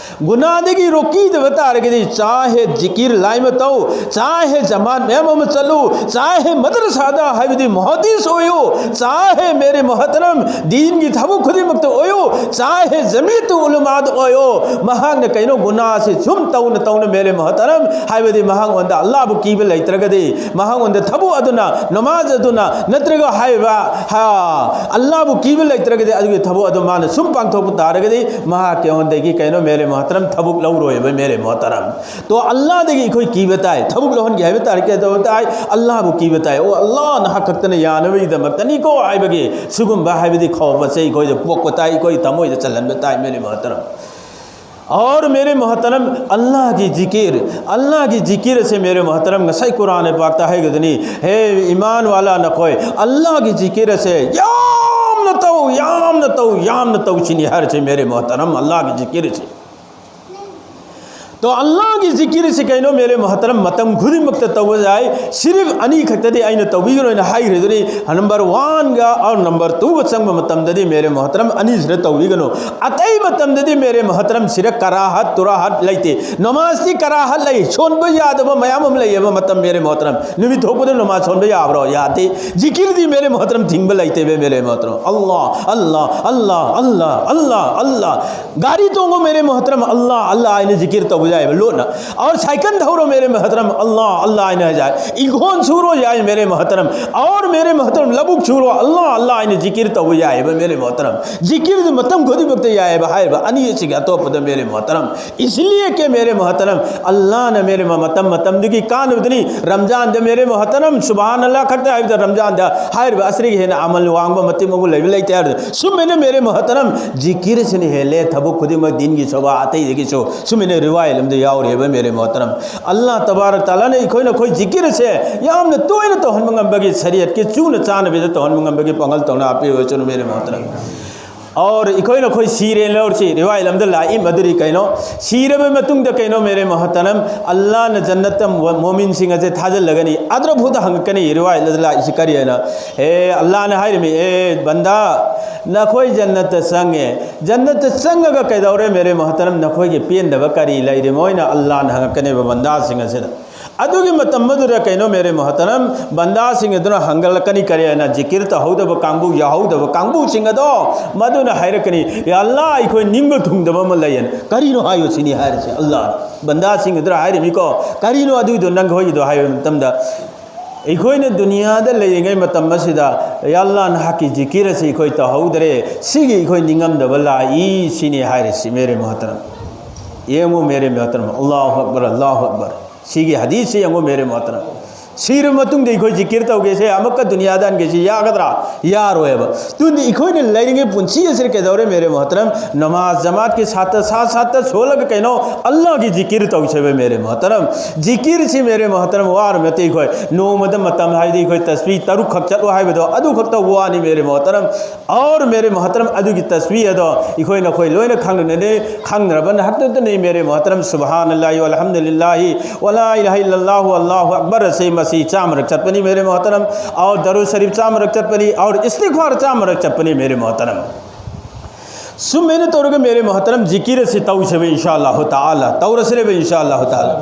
ꯒꯨꯅꯥꯗꯒꯤ ꯔꯣꯀꯤꯗꯕ ꯇꯥꯔꯒꯗꯤ, ꯆꯥꯍꯦ ꯖꯤꯀꯤꯔ ꯂꯥꯏꯃ ꯇꯧ, ꯆꯥꯍꯦ ꯖꯃꯥꯠ ꯃꯌꯥꯝ ꯑꯃ ꯆꯠꯂꯨ, ꯆꯥꯍꯦ ꯃꯗꯔꯁꯥꯗ ꯍꯥꯏꯕꯗꯤ ꯃꯨꯍꯗꯤꯁ ꯑꯣꯏꯌꯨ, ꯆꯥꯍꯦ ꯃꯦꯔꯦ ꯃꯣꯍꯇꯔꯝ ꯗꯤꯟꯒꯤ ꯊꯕꯛ ꯈꯨꯗꯤꯡꯃꯛꯇ ꯑꯣꯏꯌꯨ, ꯆꯥꯍꯦ ꯖꯃꯤꯌꯠꯇꯨ ꯎꯂꯃꯥꯗ ꯑꯣꯏꯌꯨ, ꯃꯍꯥꯛꯅ ꯀꯩꯅꯣ ꯒꯨꯅꯥꯁꯤ ꯁꯨꯝ ꯇꯧꯅ ꯇꯧꯅ ꯃꯦꯔꯦ ꯃꯣꯍꯇꯔꯝ, ꯍꯥꯏꯕꯗꯤ ꯃꯍꯥꯛꯉꯣꯟꯗ ꯑꯜꯂꯥꯍꯕꯨ ꯀꯤꯕ ꯂꯩꯇ꯭ꯔꯒꯗꯤ, ꯃꯍꯥꯛꯉꯣꯟꯗ ꯊꯕꯛ ꯑꯗꯨꯅ, ꯅꯃꯥꯖ ꯑꯗꯨꯅ, ꯅꯠꯇ꯭ꯔꯒ ꯍꯥꯏꯔꯤꯕ, ꯍꯥ, ꯑꯜꯂꯥꯍꯕꯨ ꯀꯤꯕ ꯂꯩꯇ꯭ꯔꯒꯗꯤ, ꯑꯗꯨꯒꯤ ꯊꯕꯛ ꯑꯗꯨ ꯃꯥꯅ ꯁꯨꯝ ꯄꯥꯡꯊꯣꯛꯄ ꯇꯥꯔꯒꯗꯤ, ꯃꯍꯥꯛꯀꯤ ꯑꯩꯉꯣꯟꯗꯒꯤ ꯀꯩꯅꯣ ꯃꯦꯔꯦ ꯃꯣꯍꯇꯔꯝ ꯊꯕꯛ ꯂꯧꯔꯣꯏꯕ ꯃꯦꯔꯦ ꯃꯣꯍꯇꯔꯝ꯫ ꯇꯣ, ꯑꯜꯂꯥꯍꯗꯒꯤ ꯑꯩꯈꯣꯏ ꯀꯤꯕ ꯇꯥꯏ꯫ ꯊꯕꯛ ꯂꯧꯍꯟꯒꯦ ꯍꯥꯏꯕ ꯇꯥꯔꯒꯗꯤ ꯀꯩꯗꯧꯕ ꯇꯥꯏ? ꯑꯜꯂꯥꯍꯕꯨ ꯀꯤꯕ ꯇꯥꯏ꯫ ꯑꯣ ꯑꯜꯂꯥꯍ, ꯅꯍꯥꯛ ꯈꯛꯇꯅ ꯌꯥꯅꯕꯒꯤꯗꯃꯛꯇꯅꯤꯀꯣ ꯍꯥꯏꯕꯒꯤ ꯁꯤꯒꯨꯝꯕ ꯍꯥꯏꯕꯗꯤ ꯈꯧꯐ ꯑꯁꯦ ꯑꯩꯈꯣꯏꯗ ꯄꯣꯛꯄ ꯇꯥꯏ, ꯑꯩꯈꯣꯏ ꯊꯃꯣꯏꯗ ꯆꯜꯍꯟꯕ ꯇꯥꯏ ꯃꯦꯔꯦ ꯃꯣꯍꯇꯔꯝ꯫ और मेरे मोहतरम, ꯑꯜꯂꯥꯍꯒꯤ ꯖꯤꯀꯤꯔ, ꯑꯜꯂꯥꯍꯒꯤ ꯖꯤꯀꯤꯔ ꯑꯁꯦ ꯃꯦꯔꯦ ꯃꯣꯍꯇꯔꯝ, ꯉꯁꯥꯏ ꯀꯨꯔꯥꯟ ꯄꯥꯛꯇ ꯍꯥꯏꯒꯗꯅꯤ, ꯍꯦ ꯏꯃꯥꯟ ꯋꯥꯂꯥ ꯅꯈꯣꯏ, ꯑꯜꯂꯥꯍꯒꯤ ꯖꯤꯀꯤꯔ ꯑꯁꯦ ꯌꯥꯝꯅ ꯇꯧ, ꯌꯥꯝꯅ ꯇꯧ, ꯌꯥꯝꯅ ꯇꯧꯁꯤꯅꯤ ꯍꯥꯏꯔꯤꯁꯦ ꯃꯦꯔꯦ ꯃꯣꯍꯇꯔꯝ, ꯑꯜꯂꯥꯍꯒꯤ ꯖꯤꯀꯤꯔ ꯑꯁꯦ꯫ ꯇꯣ, ꯑꯜꯂꯥꯍꯒꯤ ꯖꯤꯀꯤꯔ ꯑꯁꯤ ꯀꯩꯅꯣ ꯃꯦꯔꯦ ꯃꯣꯍꯇꯔꯝ? ꯃꯇꯝ ꯈꯨꯗꯤꯡꯃꯛꯇ ꯇꯧꯕ ꯌꯥꯏ꯫ ꯁꯤꯔꯤꯐ ꯑꯅꯤ ꯈꯛꯇꯗꯤ ꯑꯩꯅ ꯇꯧꯕꯤꯒꯅꯣ ꯍꯥꯏꯅ ꯍꯥꯏꯈ꯭ꯔꯤꯗꯨꯅꯤ, ꯅꯝꯕꯔ ꯋꯥꯟꯒ ꯑꯣꯔ ꯅꯝꯕꯔ ꯇꯨꯒ ꯆꯪꯕ ꯃꯇꯝꯗꯗꯤ ꯃꯦꯔꯦ ꯃꯣꯍꯇꯔꯝ ꯑꯅꯤꯁꯤꯗ ꯇꯧꯕꯤꯒꯅꯨ꯫ ꯑꯇꯩ ꯃꯇꯝꯗꯗꯤ ꯃꯦꯔꯦ ꯃꯣꯍꯇꯔꯝ ꯁꯤꯗ ꯀꯔꯥꯍꯠ ꯇꯨꯔꯥꯍꯠ ꯂꯩꯇꯦ꯫ ꯅꯃꯥꯖꯇꯤ ꯀꯔꯥꯍꯠ ꯂꯩ, ꯁꯣꯟꯕ ꯌꯥꯗꯕ ꯃꯌꯥꯝ ꯑꯃ ꯂꯩꯌꯦꯕ ꯃꯇꯝ ꯃꯦꯔꯦ ꯃꯣꯍꯇꯔꯝ꯫ ꯅꯨꯃꯤꯠ ꯊꯣꯛꯄꯗ ꯅꯃꯥꯖ ꯁꯣꯟꯕ ꯌꯥꯕ꯭ꯔꯣ? ꯌꯥꯗꯦ꯫ ꯖꯤꯀꯤꯔꯗꯤ ꯃꯦꯔꯦ ꯃꯣꯍꯇꯔꯝ ꯊꯤꯡꯕ ꯂꯩꯇꯦꯕ ꯃꯦꯔꯦ ꯃꯣꯍꯇꯔꯝ꯫ ꯑꯜꯂꯥꯍ, ꯑꯜꯂꯥꯍ, ꯑꯜꯂꯥꯍ꯫ ꯒꯥꯔꯤ ꯇꯣꯡꯉꯣ ꯃꯦꯔꯦ ꯃꯣꯍꯇꯔꯝ, ꯑꯜꯂꯥꯍ, ꯑꯜꯂꯥꯍ ꯍꯥꯏꯅ ꯖꯤꯀꯤꯔ ꯇꯧꯕ ꯌꯥꯏꯑꯕ ꯂꯣꯟꯅ꯫ और साइकिल ꯊꯧꯔꯣ ꯃꯦꯔꯦ ꯃꯣꯍꯇꯔꯝ, ꯑꯜꯂꯥꯍ, ꯑꯜꯂꯥꯍ ꯍꯥꯏꯅ ꯍꯥꯏ꯫ ꯏꯪꯈꯣꯜ ꯁꯨꯔꯣ ꯌꯥꯏ ꯃꯦꯔꯦ ꯃꯣꯍꯇꯔꯝ꯫ और मेरे मोहतरम, ꯂꯧꯕꯨꯛ ꯁꯨꯔꯣ, ꯑꯜꯂꯥꯍ, ꯑꯜꯂꯥꯍ ꯍꯥꯏꯅ ꯖꯤꯀꯤꯔ ꯇꯧꯕ ꯌꯥꯏꯑꯕ ꯃꯦꯔꯦ ꯃꯣꯍꯇꯔꯝ꯫ ꯖꯤꯀꯤꯔꯗꯨ ꯃꯇꯝ ꯈꯨꯗꯤꯡꯃꯛꯇ ꯌꯥꯏꯑꯕ ꯍꯥꯏꯔꯤꯕ ꯑꯅꯤ ꯑꯁꯤꯒꯤ ꯑꯇꯣꯞꯄꯗ ꯃꯦꯔꯦ ꯃꯣꯍꯇꯔꯝ꯫ इसलिए कि मेरे मोहतरम, ꯑꯜꯂꯥꯍꯅ ꯃꯦꯔꯦ ꯃ-, ꯃꯇꯝ ꯃꯇꯝꯗꯨꯒꯤ ꯀꯥꯟꯅꯕꯗꯨꯅꯤ꯫ ꯔꯝꯖꯥꯟꯗ ꯃꯦꯔꯦ ꯃꯣꯍꯇꯔꯝ ꯁꯨꯕꯍꯥꯅ ꯑꯜꯂꯥꯍ ꯈꯛꯇ ꯍꯥꯏꯕꯗ ꯔꯝꯖꯥꯟꯗ ꯍꯥꯏꯔꯤꯕ ꯑꯁꯤꯗꯒꯤ ꯍꯦꯟꯅ ꯑꯃꯜ ꯋꯥꯡꯕ ꯃꯇꯤꯛ ꯃꯒꯨꯟ ꯂꯩꯕ ꯂꯩꯇꯦ ꯍꯥꯏꯔꯗꯤ ꯁꯨꯝꯃꯦꯅ ꯃꯦꯔꯦ ꯃꯣꯍꯇꯔꯝ ꯖꯤꯀꯤꯔꯁꯤꯅ ꯍꯦꯜꯂꯦ ꯊꯕꯛ ꯈꯨꯗꯤꯡꯃꯛ ꯗꯤꯟꯒꯤ ꯁꯣꯕꯥ ꯑꯇꯩꯗꯒꯤꯁꯨ꯫ ꯁꯨꯝꯃꯦꯅ ꯔꯤꯋꯥꯌꯠ ꯑꯗꯨ ꯌꯥꯎꯔꯤꯕ ꯃꯦꯔꯦ ꯃꯣꯍꯇꯔꯝ꯫ ꯑꯜꯂꯥꯍ ꯇꯕꯥꯔꯛ ꯇꯥꯂꯥꯅ ꯑꯩꯈꯣꯏꯅ ꯑꯩꯈꯣꯏ ꯖꯤꯀꯤꯔꯁꯦ ꯌꯥꯝꯅ ꯇꯣꯏꯅ ꯇꯧꯍꯟꯕ ꯉꯝꯕꯒꯤ, ꯁꯔꯤꯌꯠꯀꯤ ꯆꯨꯅ ꯆꯥꯅꯕꯤꯗ ꯇꯧꯍꯟꯕ ꯉꯝꯕꯒꯤ ꯄꯥꯡꯒꯜ ꯇꯧꯅ ꯍꯥꯞꯄꯤꯔꯣꯏꯁꯅꯨ ꯃꯦꯔꯦ ꯃꯣꯍꯇꯔꯝ꯫ ꯑꯣꯔ ꯑꯩꯈꯣꯏꯅ ꯑꯩꯈꯣꯏ ꯁꯤꯔꯦꯅ ꯂꯧꯔꯁꯤ, ꯔꯤꯋꯥꯌꯠ ꯑꯃꯗ ꯂꯥꯛꯏ, ꯃꯗꯨꯗꯤ ꯀꯩꯅꯣ? ꯁꯤꯔꯕ ꯃꯇꯨꯡꯗ ꯀꯩꯅꯣ ꯃꯦꯔꯦ ꯃꯣꯍꯇꯔꯝ? ꯑꯜꯂꯥꯍꯅ ꯖꯟꯅꯠꯇ ꯃꯣ-, ꯃꯣꯃꯤꯟꯁꯤꯡ ꯑꯁꯦ ꯊꯥꯖꯤꯜꯂꯒꯅꯤ꯫ ꯑꯗ꯭ꯔꯐꯨꯗ ꯍꯪꯉꯛꯀꯅꯤ, ꯔꯤꯋꯥꯌꯠ ꯑꯗ ꯂꯥꯛꯏꯁꯤ ꯀꯔꯤ ꯍꯥꯏꯅ? ꯑꯦ, ꯑꯜꯂꯥꯍꯅ ꯍꯥꯏꯔꯤꯃꯤ, "ꯑꯦ ꯕꯟꯗꯥ, ꯅꯈꯣꯏ ꯖꯟꯅꯠꯇ ꯆꯪꯉꯦ, ꯖꯟꯅꯠꯇ ꯆꯪꯉꯒ ꯀꯩꯗꯧꯔꯦ ꯃꯦꯔꯦ ꯃꯣꯍꯇꯔꯝ? ꯅꯈꯣꯏꯒꯤ ꯄꯦꯟꯗꯕ ꯀꯔꯤ ꯂꯩꯔꯤ?" ꯃꯣꯏꯅ ꯑꯜꯂꯥꯍꯅ ꯍꯪꯉꯛꯀꯅꯦꯕ ꯕꯟꯗꯥꯁꯤꯡ ꯑꯁꯤꯗ꯫ ꯑꯗꯨꯒꯤ ꯃꯇꯝ ꯑꯗꯨꯗ ꯀꯩꯅꯣ ꯃꯦꯔꯦ ꯃꯣꯍꯇꯔꯝ, ꯕꯟꯗꯥꯁꯤꯡ ꯑꯗꯨꯅ ꯍꯪꯒꯠꯂꯛꯀꯅꯤ, ꯀꯔꯤ ꯍꯥꯏꯅ? ꯖꯤꯀꯤꯔ ꯇꯧꯍꯧꯗꯕ ꯀꯥꯡꯕꯨ, ꯌꯥꯍꯧꯗꯕ ꯀꯥꯡꯕꯨꯁꯤꯡ ꯑꯗꯣ, ꯃꯗꯨꯅ ꯍꯥꯏꯔꯛꯀꯅꯤ, "ꯌꯥ ꯑꯜꯂꯥꯍ, ꯑꯩꯈꯣꯏ ꯅꯤꯡꯕ ꯊꯨꯡꯗꯕ ꯑꯃ ꯂꯩꯌꯦꯅ꯫" "ꯀꯔꯤꯅꯣ ꯍꯥꯏꯌꯨ?" ꯁꯤꯅꯤ ꯍꯥꯏꯔꯤꯁꯦ ꯑꯜꯂꯥꯍꯅ꯫ ꯕꯟꯗꯥꯁꯤꯡ ꯑꯗꯨꯗ ꯍꯥꯏꯔꯤꯃꯤꯀꯣ, "ꯀꯔꯤꯅꯣ ꯑꯗꯨꯏꯗꯣ ꯅꯪ ꯍꯣꯏꯒꯤꯗꯣ?" ꯍꯥꯏꯕ ꯃꯇꯝꯗ, "ꯑꯩꯈꯣꯏꯅ ꯗꯨꯅꯤꯌꯥꯗ ꯂꯩꯔꯤꯉꯩ ꯃꯇꯝ ꯑꯁꯤꯗ, ꯌꯥ ꯑꯜꯂꯥꯍ, ꯅꯍꯥꯛꯀꯤ ꯖꯤꯀꯤꯔ ꯑꯁꯤ ꯑꯩꯈꯣꯏ ꯇꯧꯍꯧꯗ꯭ꯔꯦ, ꯁꯤꯒꯤ ꯑꯩꯈꯣꯏ ꯅꯤꯡꯉꯝꯗꯕ ꯂꯥꯛꯏ," ꯁꯤꯅꯤ ꯍꯥꯏꯔꯤꯁꯤ ꯃꯦꯔꯦ ꯃꯣꯍꯇꯔꯝ꯫ ꯌꯦꯡꯉꯨ ꯃꯦꯔꯦ ꯃꯣꯍꯇꯔꯝ, ꯑꯜꯂꯥꯍꯨ ꯑꯛꯕꯔ, ꯑꯜꯂꯥꯍꯨ ꯑꯛꯕꯔ꯫ ꯁꯤꯒꯤ ꯍꯗꯤꯁꯁꯦ ꯌꯦꯡꯉꯨ ꯃꯦꯔꯦ ꯃꯣꯍꯇꯔꯝ꯫ ꯁꯤꯔꯕ ꯃꯇꯨꯡꯗ ꯑꯩꯈꯣꯏ ꯖꯤꯀꯤꯔ ꯇꯧꯒꯦꯁꯦ, ꯑꯃꯨꯛꯀ ꯗꯨꯅꯤꯌꯥꯗ ꯍꯟꯒꯦꯁꯦ ꯌꯥꯒꯗ꯭ꯔꯥ? ꯌꯥꯔꯣꯏꯕ꯫ ꯑꯗꯨꯅ ꯑꯩꯈꯣꯏꯅ ꯂꯩꯔꯤꯉꯩ ꯄꯨꯟꯁꯤ ꯑꯁꯤꯗ ꯀꯩꯗꯧꯔꯦ ꯃꯦꯔꯦ ꯃꯣꯍꯇꯔꯝ? ꯅꯃꯥꯖ ꯖꯃꯥꯠꯀꯤ ꯁꯥꯠꯇ ꯁꯥꯠ ꯁꯥꯠꯇ ꯁꯣꯜꯂꯒ ꯀꯩꯅꯣ? ꯑꯜꯂꯥꯍꯒꯤ ꯖꯤꯀꯤꯔ ꯇꯧꯁꯦꯕ ꯃꯦꯔꯦ ꯃꯣꯍꯇꯔꯝ꯫ ꯖꯤꯀꯤꯔꯁꯤ ꯃꯦꯔꯦ ꯃꯣꯍꯇꯔꯝ ꯋꯥꯔ ꯅꯠꯇꯦ ꯑꯩꯈꯣꯏ꯫ ꯅꯣꯡꯃꯗ ꯃꯇꯝ ꯍꯥꯏꯗꯤ ꯑꯩꯈꯣꯏ ꯇꯁꯕꯤ ꯇꯔꯨꯛ ꯈꯛ ꯆꯠꯂꯣ ꯍꯥꯏꯕꯗꯣ ꯑꯗꯨ ꯈꯛꯇ ꯋꯥꯅꯤ ꯃꯦꯔꯦ ꯃꯣꯍꯇꯔꯝ꯫ ꯑꯣꯔ ꯃꯦꯔꯦ ꯃꯣꯍꯇꯔꯝ, ꯑꯗꯨꯒꯤ ꯇꯁꯕꯤ ꯑꯗꯣ ꯑꯩꯈꯣꯏ ꯅꯈꯣꯏ ꯂꯣꯏꯅ ꯈꯪꯅꯅꯦ, ꯈꯪꯅꯔꯕ ꯅꯍꯥꯛꯇꯗꯅꯤ ꯃꯦꯔꯦ ꯃꯣꯍꯇꯔꯝ꯫ ꯁꯨꯕꯍꯥꯅꯜꯂꯥꯍꯤ ꯋꯜꯍꯝꯗꯨꯂꯤꯜꯂꯥꯍꯤ ꯋꯂꯥ ꯏꯂꯥꯍ ꯏꯜꯂꯜꯂꯥꯍꯨ ꯑꯜꯂꯥꯍꯨ ꯑꯛꯕꯔ ꯑꯁꯤ ꯃꯁꯤ ꯆꯥꯝꯃꯔꯛ ꯆꯠꯄꯅꯤ ꯃꯦꯔꯦ ꯃꯣꯍꯇꯔꯝ꯫ ꯑꯣꯔ ꯗꯔꯨꯗ ꯁꯔꯤꯐ ꯆꯥꯝꯃꯔꯛ ꯆꯠꯄꯅꯤ, ꯑꯣꯔ ꯏꯁꯇꯤꯒꯐꯥꯔ ꯆꯥꯝꯃꯔꯛ ꯆꯠꯄꯅꯤ ꯃꯦꯔꯦ ꯃꯣꯍꯇꯔꯝ꯫ ꯁꯨꯃꯥꯏꯅ ꯇꯧꯔꯒ ꯃꯦꯔꯦ ꯃꯣꯍꯇꯔꯝ ꯖꯤꯀꯤꯔ ꯑꯁꯤ ꯇꯧꯁꯦꯕ ꯏꯟꯁꯥ ꯑꯜꯂꯥꯍꯨ ꯇꯥꯂꯥ, ꯇꯧꯔꯁꯦꯕ ꯏꯟꯁꯥ ꯑꯜꯂꯥꯍꯨ ꯇꯥꯂꯥ꯫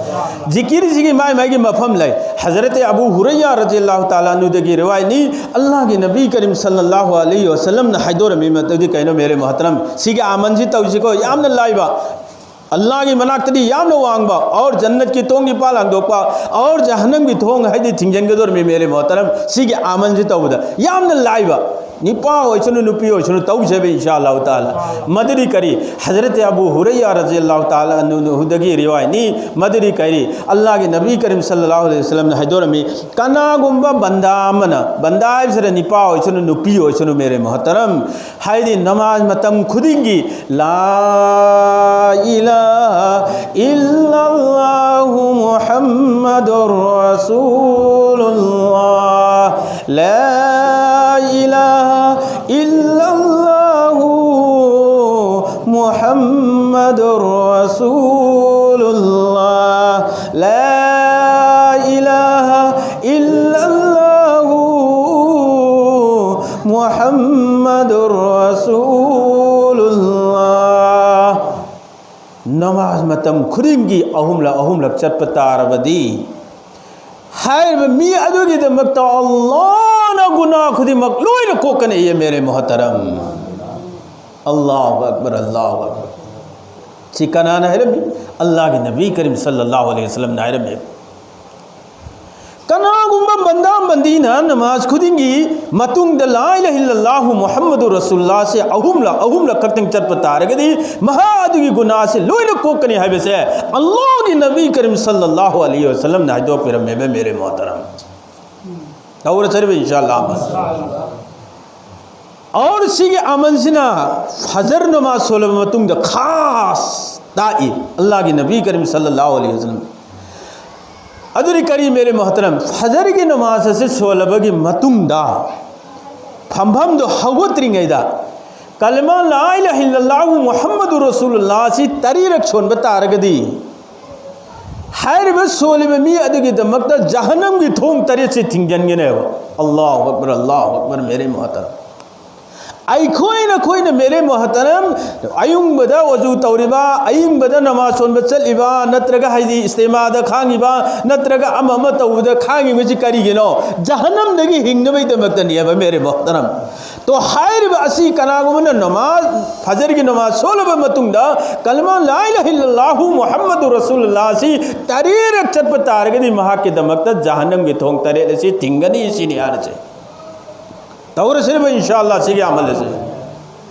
ꯖꯤꯀꯤꯔꯁꯤꯒꯤ ꯃꯥꯏ ꯃꯥꯏꯒꯤ ꯃꯐꯝ ꯂꯩ꯫ ꯍꯖꯔꯠ ꯑꯕꯨ ꯍꯨꯔꯩꯔꯥ ꯔꯖꯤꯌꯜꯂꯥꯍꯨ ꯇꯥꯂꯥ ꯑꯟꯍꯨꯗꯒꯤ ꯔꯤꯋꯥꯌꯠꯅꯤ, ꯑꯜꯂꯥꯍꯒꯤ ꯅꯕꯤ ꯀꯔꯤꯝ ꯁꯜꯂꯜꯂꯥꯍꯨ ꯑꯂꯩꯍꯤ ꯋꯁꯜꯂꯝꯅ ꯍꯥꯏꯗꯣꯔꯝꯃꯤ ꯃꯗꯨꯗꯤ ꯀꯩꯅꯣ ꯃꯦꯔꯦ ꯃꯣꯍꯇꯔꯝ? ꯁꯤꯒꯤ ꯑꯃꯜꯁꯤ ꯇꯧꯁꯤꯀꯣ, ꯌꯥꯝꯅ ꯂꯥꯏꯕ꯫ ꯑꯜꯂꯥꯍꯒꯤ ꯃꯅꯥꯛꯇꯗꯤ ꯌꯥꯝꯅ ꯋꯥꯡꯕ, ꯑꯣꯔ ꯖꯟꯅꯠꯀꯤ ꯊꯣꯡ ꯅꯤꯄꯥꯜ ꯍꯥꯡꯗꯣꯛꯄ, ꯑꯣꯔ ꯖꯍꯟꯅꯝꯒꯤ ꯊꯣꯡ ꯍꯥꯏꯗꯤ ꯊꯤꯡꯖꯤꯟꯒꯗꯧꯔꯝꯃꯤ ꯃꯦꯔꯦ ꯃꯣꯍꯇꯔꯝ꯫ ꯁꯤꯒꯤ ꯑꯃꯜꯁꯤ ꯇꯧꯕꯗ ꯌꯥꯝꯅ ꯂꯥꯏꯕ꯫ ꯅꯨꯄꯥ ꯑꯣꯏꯁꯅꯨ, ꯅꯨꯄꯤ ꯑꯣꯏꯁꯅꯨ, ꯇꯧꯁꯦꯕ, ꯏꯟꯁꯥ ꯑꯜꯂꯥꯍꯨ ꯇꯥꯂꯥ꯫ ꯃꯗꯨꯗꯤ ꯀꯔꯤ? ꯍꯖꯔꯠ ꯑꯕꯨ ꯍꯨꯔꯩꯔꯥ ꯔꯖꯤꯌꯜꯂꯥꯍꯨ ꯇꯥꯂꯥ ꯑꯟꯍꯨꯗꯒꯤ ꯔꯤꯋꯥꯌꯠꯅꯤ꯫ ꯃꯗꯨꯗꯤ ꯀꯔꯤ? ꯑꯜꯂꯥꯍꯒꯤ ꯅꯕꯤ ꯀꯔꯤꯝ ꯁꯜꯂꯜꯂꯥꯍꯨ ꯑꯂꯩꯍꯤ ꯋꯁꯜꯂꯝꯅ ꯍꯥꯏꯗꯣꯔꯝꯃꯤ, ꯀꯅꯥꯒꯨꯝꯕ ꯕꯟꯗꯥ ꯑꯃꯅ, ꯕꯟꯗꯥ ꯍꯥꯏꯕꯁꯤꯗ ꯅꯨꯄꯥ ꯑꯣꯏꯁꯅꯨ, ꯅꯨꯄꯤ ꯑꯣꯏꯁꯅꯨ, ꯃꯦꯔꯦ ꯃꯣꯍꯇꯔꯝ, ꯍꯥꯏꯗꯤ ꯅꯃꯥꯖ ꯃꯇꯝ ꯈꯨꯗꯤꯡꯒꯤ لا إله إلا الله محمد رسول الله، لا إله إلا الله محمد رسول الله، لا إله إلا الله محمد رسول الله. ꯅꯃꯥꯖ ꯃꯇꯝ ꯈꯨꯗꯤꯡꯒꯤ ꯑꯍꯨꯝꯂꯛ ꯑꯍꯨꯝꯂꯛ ꯆꯠꯄ ꯇꯥꯔꯕꯗꯤ, ꯍꯥꯏꯔꯤꯕ ꯃꯤ ꯑꯗꯨꯒꯤꯗꯃꯛꯇ ꯑꯜꯂꯥꯍꯅ ꯒꯨꯅꯥ ꯈꯨꯗꯤꯡꯃꯛ ꯂꯣꯏꯅ ꯀꯣꯛꯀꯅꯤ, ꯌꯦ ꯃꯦꯔꯦ ꯃꯣꯍꯇꯔꯝ꯫ ꯑꯜꯂꯥꯍꯨ ꯑꯛꯕꯔ, ꯑꯜꯂꯥꯍꯨ ꯑꯛꯕꯔ꯫ ꯁꯤ ꯀꯅꯥꯅ ꯍꯥꯏꯔꯝꯃꯤ? ꯑꯜꯂꯥꯍꯒꯤ ꯅꯕꯤ ꯀꯔꯤꯝ ꯁꯜꯂꯜꯂꯥꯍꯨ ꯑꯂꯩꯍꯤ ꯋꯁꯜꯂꯝꯅ ꯍꯥꯏꯔꯝꯃꯤ꯫ ꯀꯅꯥꯒꯨꯝꯕ ꯕꯟꯗꯥ ꯕꯟꯗꯤꯅ ꯅꯃꯥꯖ ꯈꯨꯗꯤꯡꯒꯤ ꯃꯇꯨꯡꯗ ꯂꯥ ꯏꯂꯥꯍ ꯏꯜꯂꯜꯂꯥꯍꯨ ꯃꯨꯍꯝꯃꯗꯨ ꯔꯁꯨꯜꯂꯥꯍꯁꯦ ꯑꯍꯨꯝꯂꯛ, ꯑꯍꯨꯝꯂꯛ ꯈꯛꯇꯪ ꯆꯠꯄ ꯇꯥꯔꯒꯗꯤ, ꯃꯍꯥꯛ ꯑꯗꯨꯒꯤ ꯒꯨꯅꯥꯁꯦ ꯂꯣꯏꯅ ꯀꯣꯛꯀꯅꯤ ꯍꯥꯏꯕꯁꯦ ꯑꯜꯂꯥꯍꯒꯤ ꯅꯕꯤ ꯀꯔꯤꯝ ꯁꯜꯂꯜꯂꯥꯍꯨ ꯑꯂꯩꯍꯤ ꯋꯁꯜꯂꯝꯅ ꯍꯥꯏꯗꯣꯛꯄꯤꯔꯝꯃꯦꯕ, ꯃꯦꯔꯦ ꯃꯣꯍꯇꯔꯝ꯫ ꯇꯧꯔ ꯆꯠꯂꯤꯕ, ꯏꯟꯁꯥ ꯑꯜꯂꯥꯍ꯫ ꯑꯣꯔ ꯁꯤꯒꯤ ꯑꯃꯜꯁꯤꯅ ꯐꯖꯔ ꯅꯃꯥꯖ ꯁꯣꯜꯂꯕ ꯃꯇꯨꯡꯗ ꯈꯥꯁ ꯇꯥꯛꯏ ꯑꯜꯂꯥꯍꯒꯤ ꯅꯕꯤ ꯀꯔꯤꯝ ꯁꯜꯂꯜꯂꯥꯍꯨ ꯑꯂꯩꯍꯤ ꯋꯁꯜꯂꯝ꯫ ꯑꯗꯨꯗꯤ ꯀꯔꯤ, ꯃꯦꯔꯦ ꯃꯣꯍꯇꯔꯝ? ꯐꯖꯔꯒꯤ ꯅꯃꯥꯖ ꯑꯁꯤ ꯁꯣꯜꯂꯕꯒꯤ ꯃꯇꯨꯡꯗ ꯐꯝꯐꯝꯗꯣ ꯍꯧꯒꯠꯇ꯭ꯔꯤꯉꯩꯗ ꯀꯂꯃꯥ ꯂꯥ ꯏꯂꯥꯍ ꯏꯜꯂꯜꯂꯥꯍꯨ ꯃꯨꯍꯝꯃꯗꯨ ꯔꯁꯨꯜꯂꯥꯍꯁꯤ ꯇꯔꯦꯠꯔꯛ ꯁꯣꯟꯕ ꯇꯥꯔꯒꯗꯤ, ꯍꯥꯏꯔꯤꯕ ꯁꯣꯜꯂꯤꯕ ꯃꯤ ꯑꯗꯨꯒꯤꯗꯃꯛꯇ ꯖꯍꯟꯅꯝꯒꯤ ꯊꯣꯡ ꯇꯔꯦꯠꯁꯤ ꯊꯤꯡꯖꯤꯟꯒꯅꯦꯕ꯫ ꯑꯜꯂꯥꯍꯨ ꯑꯛꯕꯔ, ꯑꯜꯂꯥꯍꯨ ꯑꯛꯕꯔ, ꯃꯦꯔꯦ ꯃꯣꯍꯇꯔꯝ꯫ ꯑꯩꯈꯣꯏꯅ, ꯑꯩꯈꯣꯏꯅ ꯃꯦꯔꯦ ꯃꯣꯍꯇꯔꯝ, ꯑꯌꯨꯡꯕꯗ ꯋꯖꯨ ꯇꯧꯔꯤꯕ, ꯑꯌꯤꯡꯕꯗ ꯅꯃꯥꯖ ꯁꯣꯟꯕ ꯆꯠꯂꯤꯕ, ꯅꯠꯇ꯭ꯔꯒ ꯍꯥꯏꯗꯤ ꯏꯁꯇꯦꯃꯥꯗ ꯈꯥꯡꯉꯤꯕ, ꯅꯠꯇ꯭ꯔꯒ ꯑꯃ ꯑꯃ ꯇꯧꯕꯗ ꯈꯥꯡꯉꯤꯕꯁꯤ ꯀꯔꯤꯒꯤꯅꯣ? ꯖꯍꯟꯅꯝꯗꯒꯤ ꯍꯤꯡꯅꯕꯒꯤꯗꯃꯛꯇꯅꯦꯕ, ꯃꯦꯔꯦ ꯃꯣꯍꯇꯔꯝ꯫ ꯇꯣ, ꯍꯥꯏꯔꯤꯕ ꯑꯁꯤ ꯀꯅꯥꯒꯨꯝꯕꯅ ꯅꯃꯥꯖ, ꯐꯖꯔꯒꯤ ꯅꯃꯥꯖ ꯁꯣꯜꯂꯕ ꯃꯇꯨꯡꯗ ꯀꯂꯃꯥ ꯂꯥ ꯏꯂꯥꯍ ꯏꯜꯂꯜꯂꯥꯍꯨ ꯃꯨꯍꯝꯃꯗꯨ ꯔꯁꯨꯜꯂꯥꯍ ꯑꯁꯤ ꯇꯔꯦꯠꯔꯛ ꯆꯠꯄ ꯇꯥꯔꯒꯗꯤ ꯃꯍꯥꯛꯀꯤꯗꯃꯛꯇ ꯖꯍꯟꯅꯝꯒꯤ ꯊꯣꯡ ꯇꯔꯦꯠ ꯑꯁꯤ ꯊꯤꯡꯒꯅꯤ, ꯁꯤꯅꯤ ꯍꯥꯏꯔꯤꯁꯦ꯫ ꯇꯧꯔꯁꯤꯔꯕ ꯏꯟꯁꯥ ꯑꯜꯂꯥ ꯁꯤꯒꯤ ꯑꯃꯜ ꯑꯁꯤ꯫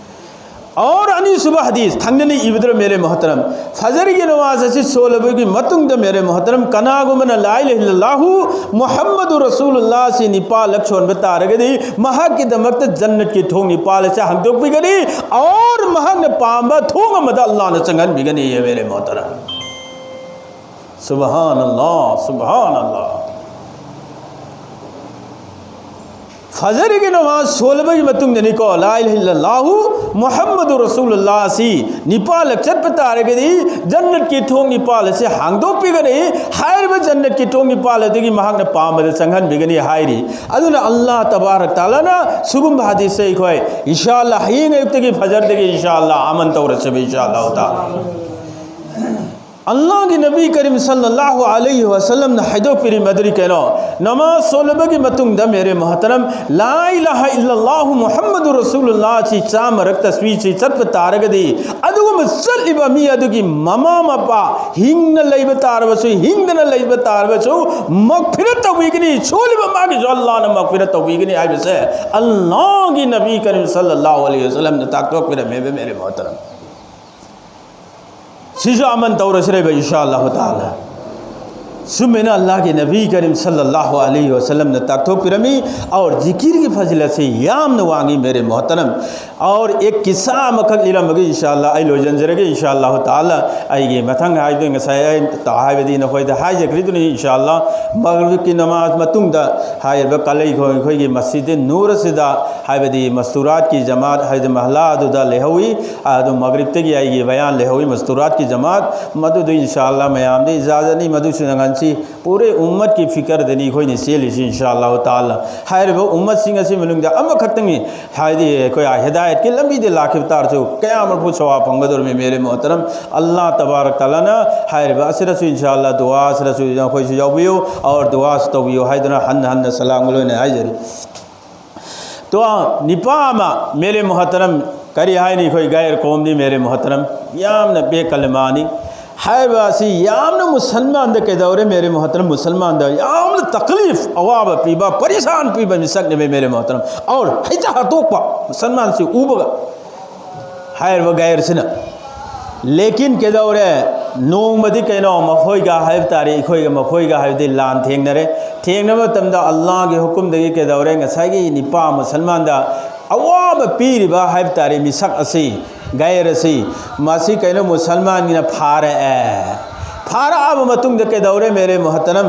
ꯑꯣꯔ ꯑꯅꯤꯁꯨꯕ ꯍꯗꯤꯁ ꯊꯪꯅꯅ ꯏꯕꯗꯨꯔ ꯃꯦꯔꯦ ꯃꯣꯍꯇꯔꯝ, ꯐꯖꯔꯒꯤ ꯅꯃꯥꯖ ꯑꯁꯤ ꯁꯣꯜꯂꯕꯒꯤ ꯃꯇꯨꯡꯗ ꯃꯦꯔꯦ ꯃꯣꯍꯇꯔꯝ, ꯀꯅꯥꯒꯨꯝꯕꯅ ꯂꯥ ꯏꯂꯥꯍ ꯏꯜꯂꯜꯂꯥꯍꯨ ꯃꯨꯍꯝꯃꯗꯨ ꯔꯁꯨꯂꯨꯜꯂꯥꯍ ꯑꯁꯤ ꯅꯤꯄꯥꯜꯂꯛ ꯁꯣꯟꯕ ꯇꯥꯔꯒꯗꯤ ꯃꯍꯥꯛꯀꯤꯗꯃꯛꯇ ꯖꯟꯅꯠꯀꯤ ꯊꯣꯡ ꯅꯤꯄꯥꯜ ꯑꯁꯤ ꯍꯥꯡꯗꯣꯛꯄꯤꯒꯅꯤ꯫ ꯑꯣꯔ ꯃꯍꯥꯛꯅ ꯄꯥꯝꯕ ꯊꯣꯡ ꯑꯃꯗ ꯑꯜꯂꯥꯍꯅ ꯆꯪꯍꯟꯕꯤꯒꯅꯤ꯫ ꯃꯦꯔꯦ ꯃꯣꯍꯇꯔꯝ, ꯁꯨꯕꯍꯥꯅꯜꯂꯥꯍ, ꯁꯨꯕꯍꯥꯅꯜꯂꯥꯍ꯫ ꯐꯖꯔꯒꯤ ꯅꯃꯥꯖ ꯁꯣꯜꯂꯕꯒꯤ ꯃꯇꯨꯡꯗꯅꯤꯀꯣ, ꯂꯥ ꯏꯂꯥꯍ ꯏꯜꯂꯜꯂꯥꯍꯨ ꯃꯨꯍꯝꯃꯗꯨ ꯔꯁꯨꯂꯨꯜꯂꯥꯍ ꯑꯁꯤ ꯅꯤꯄꯥꯜꯂꯛ ꯆꯠꯄ ꯇꯥꯔꯒꯗꯤ ꯖꯟꯅꯠꯀꯤ ꯊꯣꯡ ꯅꯤꯄꯥꯜ ꯑꯁꯤ ꯍꯥꯡꯗꯣꯛꯄꯤꯒꯅꯤ꯫ ꯍꯥꯏꯔꯤꯕ ꯖꯟꯅꯠꯀꯤ ꯊꯣꯡ ꯅꯤꯄꯥꯜ ꯑꯗꯨꯒꯤ ꯃꯍꯥꯛꯅ ꯄꯥꯝꯕꯗ ꯆꯪꯍꯟꯕꯤꯒꯅꯤ ꯍꯥꯏꯔꯤ꯫ ꯑꯗꯨꯅ ꯑꯜꯂꯥꯍ ꯇꯕꯥꯔꯛ ꯇꯥꯂꯥꯅ ꯁꯤꯒꯨꯝꯕ ꯍꯗꯤꯁꯁꯦ ꯑꯩꯈꯣꯏ ꯏꯟꯁꯥ ꯑꯜꯂꯥꯍ ꯍꯌꯦꯡ ꯑꯌꯨꯛꯇꯒꯤ ꯐꯖꯔꯗꯒꯤ ꯏꯟꯁꯥ ꯑꯜꯂꯥꯍ ꯑꯃꯟ ꯇꯧꯔꯁꯦꯕ ꯏꯟꯁꯥ ꯑꯜꯂꯥꯍ ꯇꯥꯂꯥ꯫ ꯑꯜꯂꯥꯍꯒꯤ ꯅꯕꯤ ꯀꯔꯤꯝ ꯁꯜꯂꯜꯂꯥꯍꯨ ꯑꯂꯩꯍꯤ ꯋꯁꯜꯂꯝꯅ ꯍꯥꯏꯗꯣꯛꯄꯤꯔꯤ ꯃꯗꯨꯗꯤ ꯀꯩꯅꯣ? ꯅꯃꯥꯖ ꯁꯣꯜꯂꯕꯒꯤ ꯃꯇꯨꯡꯗ ꯃꯦꯔꯦ ꯃꯣꯍꯇꯔꯝ, ꯂꯥ ꯏꯂꯥꯍ ꯏꯜꯂꯜꯂꯥꯍꯨ ꯃꯨꯍꯝꯃꯗꯨ ꯔꯁꯨꯂꯨꯜꯂꯥꯍ ꯑꯁꯤ ꯆꯥꯝꯃꯔꯛ ꯇꯁꯕꯤꯍ ꯑꯁꯤ ꯆꯠꯄ ꯇꯥꯔꯒꯗꯤ, ꯑꯗꯨꯒꯨꯝꯕ ꯆꯠꯂꯤꯕ ꯃꯤ ꯑꯗꯨꯒꯤ ꯃꯃꯥ ꯃꯄꯥ ꯍꯤꯡꯅ ꯂꯩꯕ ꯇꯥꯔꯕꯁꯨ, ꯍꯤꯡꯗꯅ ꯂꯩꯕ ꯇꯥꯔꯕꯁꯨ ꯃꯒꯐꯤꯔꯠ ꯇꯧꯕꯤꯒꯅꯤ, ꯁꯣꯜꯂꯤꯕ ꯃꯥꯒꯤꯁꯨ ꯑꯜꯂꯥꯍꯅ ꯃꯒꯐꯤꯔꯠ ꯇꯧꯕꯤꯒꯅꯤ ꯍꯥꯏꯕꯁꯦ ꯑꯜꯂꯥꯍꯒꯤ ꯅꯕꯤ ꯀꯔꯤꯝ ꯁꯜꯂꯜꯂꯥꯍꯨ ꯑꯂꯩꯍꯤ ꯋꯁꯜꯂꯝꯅ ꯇꯥꯛꯊꯣꯛꯄꯤꯔꯝꯃꯦꯕ ꯃꯦꯔꯦ ꯃꯣꯍꯇꯔꯝ꯫ ꯁꯤꯁꯨ ꯑꯃꯟ ꯇꯧꯔꯁꯤꯔꯦꯕ ꯏꯟꯁꯥ ꯑꯜꯂꯥꯍ ꯇꯥꯂꯥ꯫ ꯁꯨꯃꯥꯏꯅ ꯑꯜꯂꯥꯍꯒꯤ ꯅꯕꯤ ꯀꯔꯤꯝ ꯁꯜꯂꯜꯂꯥꯍꯨ ꯑꯂꯩꯍꯤ ꯋꯁꯜꯂꯝꯅ ꯇꯥꯛꯊꯣꯛꯄꯤꯔꯝꯃꯤ꯫ ꯑꯣꯔ ꯖꯤꯀꯤꯔꯒꯤ ꯐꯖꯤꯂꯠꯁꯤ ꯌꯥꯝꯅ ꯋꯥꯡꯉꯤ ꯃꯦꯔꯦ ꯃꯣꯍꯇꯔꯝ꯫ ꯑꯣꯔ ꯑꯦꯛ ꯀꯤꯁꯥ ꯑꯃꯈꯛ ꯂꯤꯔꯝꯃꯒ ꯏꯟꯁꯥ ꯑꯜꯂꯥꯍ ꯑꯩ ꯂꯣꯏꯁꯤꯟꯖꯔꯒꯦ ꯏꯟꯁꯥ ꯑꯜꯂꯥꯍ ꯇꯥꯂꯥ꯫ ꯑꯩꯒꯤ ꯃꯊꯪ ꯍꯥꯏꯕꯗꯤ ꯉꯁꯥꯏ ꯑꯩ ꯇ-, ꯍꯥꯏꯕꯗꯤ ꯅꯈꯣꯏꯗ ꯍꯥꯏꯖꯈ꯭ꯔꯤꯗꯨꯅꯤ ꯏꯟꯁꯥ ꯑꯜꯂꯥꯍ꯫ ꯃꯒꯔꯤꯕꯀꯤ ꯅꯃꯥꯖ ꯃꯇꯨꯡꯗ ꯍꯥꯏꯔꯤꯕ ꯀꯂꯩꯈꯣꯡ ꯑꯩꯈꯣꯏꯒꯤ ꯃꯁꯖꯤꯗ ꯅꯨꯔ ꯑꯁꯤꯗ ꯍꯥꯏꯕꯗꯤ ꯃꯁꯇꯨꯔꯥꯠꯀꯤ ꯖꯃꯥꯠ ꯍꯥꯏꯕꯗꯤ ꯃꯍꯜꯂꯥ ꯑꯗꯨꯗ ꯂꯩꯍꯧꯏ꯫ ꯑꯗꯨ ꯃꯒꯔꯤꯕꯇꯒꯤ ꯑꯩꯒꯤ ꯕꯌꯥꯟ ꯂꯩꯍꯧꯏ ꯃꯁꯇꯨꯔꯥꯠꯀꯤ ꯖꯃꯥꯠ꯫ ꯃꯗꯨꯗꯨ ꯏꯟꯁꯥ ꯑꯜꯂꯥꯍ ꯃꯌꯥꯝꯗ ꯏꯖꯥꯖꯠꯅꯤ, ꯃꯗꯨꯁꯨ ꯅꯪꯍꯟꯁꯤ꯫ ꯄꯨꯔꯦ ꯎꯝꯃꯠꯀꯤ ꯐꯤꯀꯔꯗꯅꯤ ꯑꯩꯈꯣꯏꯅ ꯆꯦꯜꯂꯤꯁꯤ ꯏꯟꯁꯥ ꯑꯜꯂꯥꯍ ꯇꯥꯂꯥ꯫ ꯍꯥꯏꯔꯤꯕ ꯎꯝꯃꯠꯁꯤꯡ ꯑꯁꯤ ꯃꯅꯨꯡꯗ ꯑꯃꯈꯛꯇꯪꯅꯤ, ꯍꯥꯏꯗꯤ ꯑꯩꯈꯣꯏ ꯍꯤꯗꯥꯌꯠꯀꯤ ꯂꯝꯕꯤꯗ ꯂꯥꯛꯈꯤꯕ ꯇꯥꯔꯁꯨ ꯀꯌꯥꯃꯔꯨꯛꯄꯨ ꯁꯋꯥꯕ ꯐꯪꯒꯗꯧꯔꯤꯕꯅꯤ ꯃꯦꯔꯦ ꯃꯣꯍꯇꯔꯝ꯫ ꯑꯜꯂꯥꯍ ꯇꯕꯥꯔꯛ ꯇꯥꯂꯥꯅ ꯍꯥꯏꯔꯤꯕ ꯑꯁꯤꯗꯁꯨ ꯏꯟꯁꯥ ꯑꯜꯂꯥꯍ ꯗꯨꯋꯥ ꯑꯁꯤꯗꯁꯨ ꯅꯈꯣꯏꯁꯨ ꯌꯥꯎꯕꯤꯌꯨ꯫ ꯑꯣꯔ ꯗꯨꯋꯥꯁꯨ ꯇꯧꯕꯤꯌꯨ ꯍꯥꯏꯗꯨꯅ ꯍꯟꯅ ꯍꯟꯅ ꯁꯂꯥꯝꯒ ꯂꯣꯏꯅ ꯍꯥꯏꯖꯔꯤ꯫ ꯇꯣ ꯅꯤꯄꯥ ꯑꯃ ꯃꯦꯔꯦ ꯃꯣꯍꯇꯔꯝ, ꯀꯔꯤ ꯍꯥꯏꯅꯤ ꯑꯩꯈꯣꯏ ꯒꯥꯏꯔ ꯀꯣꯝꯗꯤ ꯃꯦꯔꯦ ꯃꯣꯍꯇꯔꯝ, ꯌꯥꯝꯅ ꯕꯦꯀꯜꯃꯥꯅꯤ꯫ ꯍꯥꯏꯕ ꯑꯁꯤ ꯌꯥꯝꯅ ꯃꯨꯁꯜꯃꯥꯟꯗ ꯀꯩꯗꯧꯔꯦ, ꯃꯦꯔꯦ ꯃꯣꯍꯇꯔꯝ, ꯃꯨꯁꯜꯃꯥꯟꯗ ꯌꯥꯝꯅ ꯇꯀꯂꯤꯐ, ꯑꯋꯥꯕ ꯄꯤꯕ, ꯄꯔꯤꯁꯥꯟ ꯄꯤꯕ ꯃꯤꯁꯛꯅꯦꯕ, ꯃꯦꯔꯦ ꯃꯣꯍꯇꯔꯝ꯫ ꯑꯧꯔ ꯍꯩꯇ ꯍꯥꯇꯣꯛꯄ ꯃꯨꯁꯜꯃꯥꯟꯁꯤ ꯎꯕꯒ ꯍꯥꯏꯔꯤꯕ ꯒꯩꯔꯁꯤꯅ꯫ ꯂꯦꯀꯤꯟ ꯀꯩꯗꯧꯔꯦ, ꯅꯣꯡꯃꯗꯤ ꯀꯩꯅꯣ ꯃꯈꯣꯏꯒ ꯍꯥꯏꯕ ꯇꯥꯔꯦ, ꯑꯩꯈꯣꯏꯒ ꯃꯈꯣꯏꯒ ꯍꯥꯏꯕꯗꯤ ꯂꯥꯟ ꯊꯦꯡꯅꯔꯦ꯫ ꯊꯦꯡꯅꯕ ꯃꯇꯝꯗ ꯑꯜꯂꯥꯍꯒꯤ ꯍꯨꯀꯨꯝꯗꯒꯤ ꯀꯩꯗꯧꯔꯦ, ꯉꯁꯥꯏꯒꯤ ꯅꯤꯄꯥ ꯃꯨꯁꯜꯃꯥꯟꯗ ꯑꯋꯥꯕ ꯄꯤꯔꯤꯕ ꯍꯥꯏꯕ ꯇꯥꯔꯦ ꯃꯤꯁꯛ ꯑꯁꯤ, ꯒꯩꯔ ꯑꯁꯤ, ꯃꯁꯤ ꯀꯩꯅꯣ ꯃꯨꯁꯜꯃꯥꯟꯒꯤꯅ ꯐꯥꯔꯛꯑꯦ꯫ ꯐꯥꯔꯛꯑꯕ ꯃꯇꯨꯡꯗ ꯀꯩꯗꯧꯔꯦ, ꯃꯦꯔꯦ ꯃꯣꯍꯇꯔꯝ?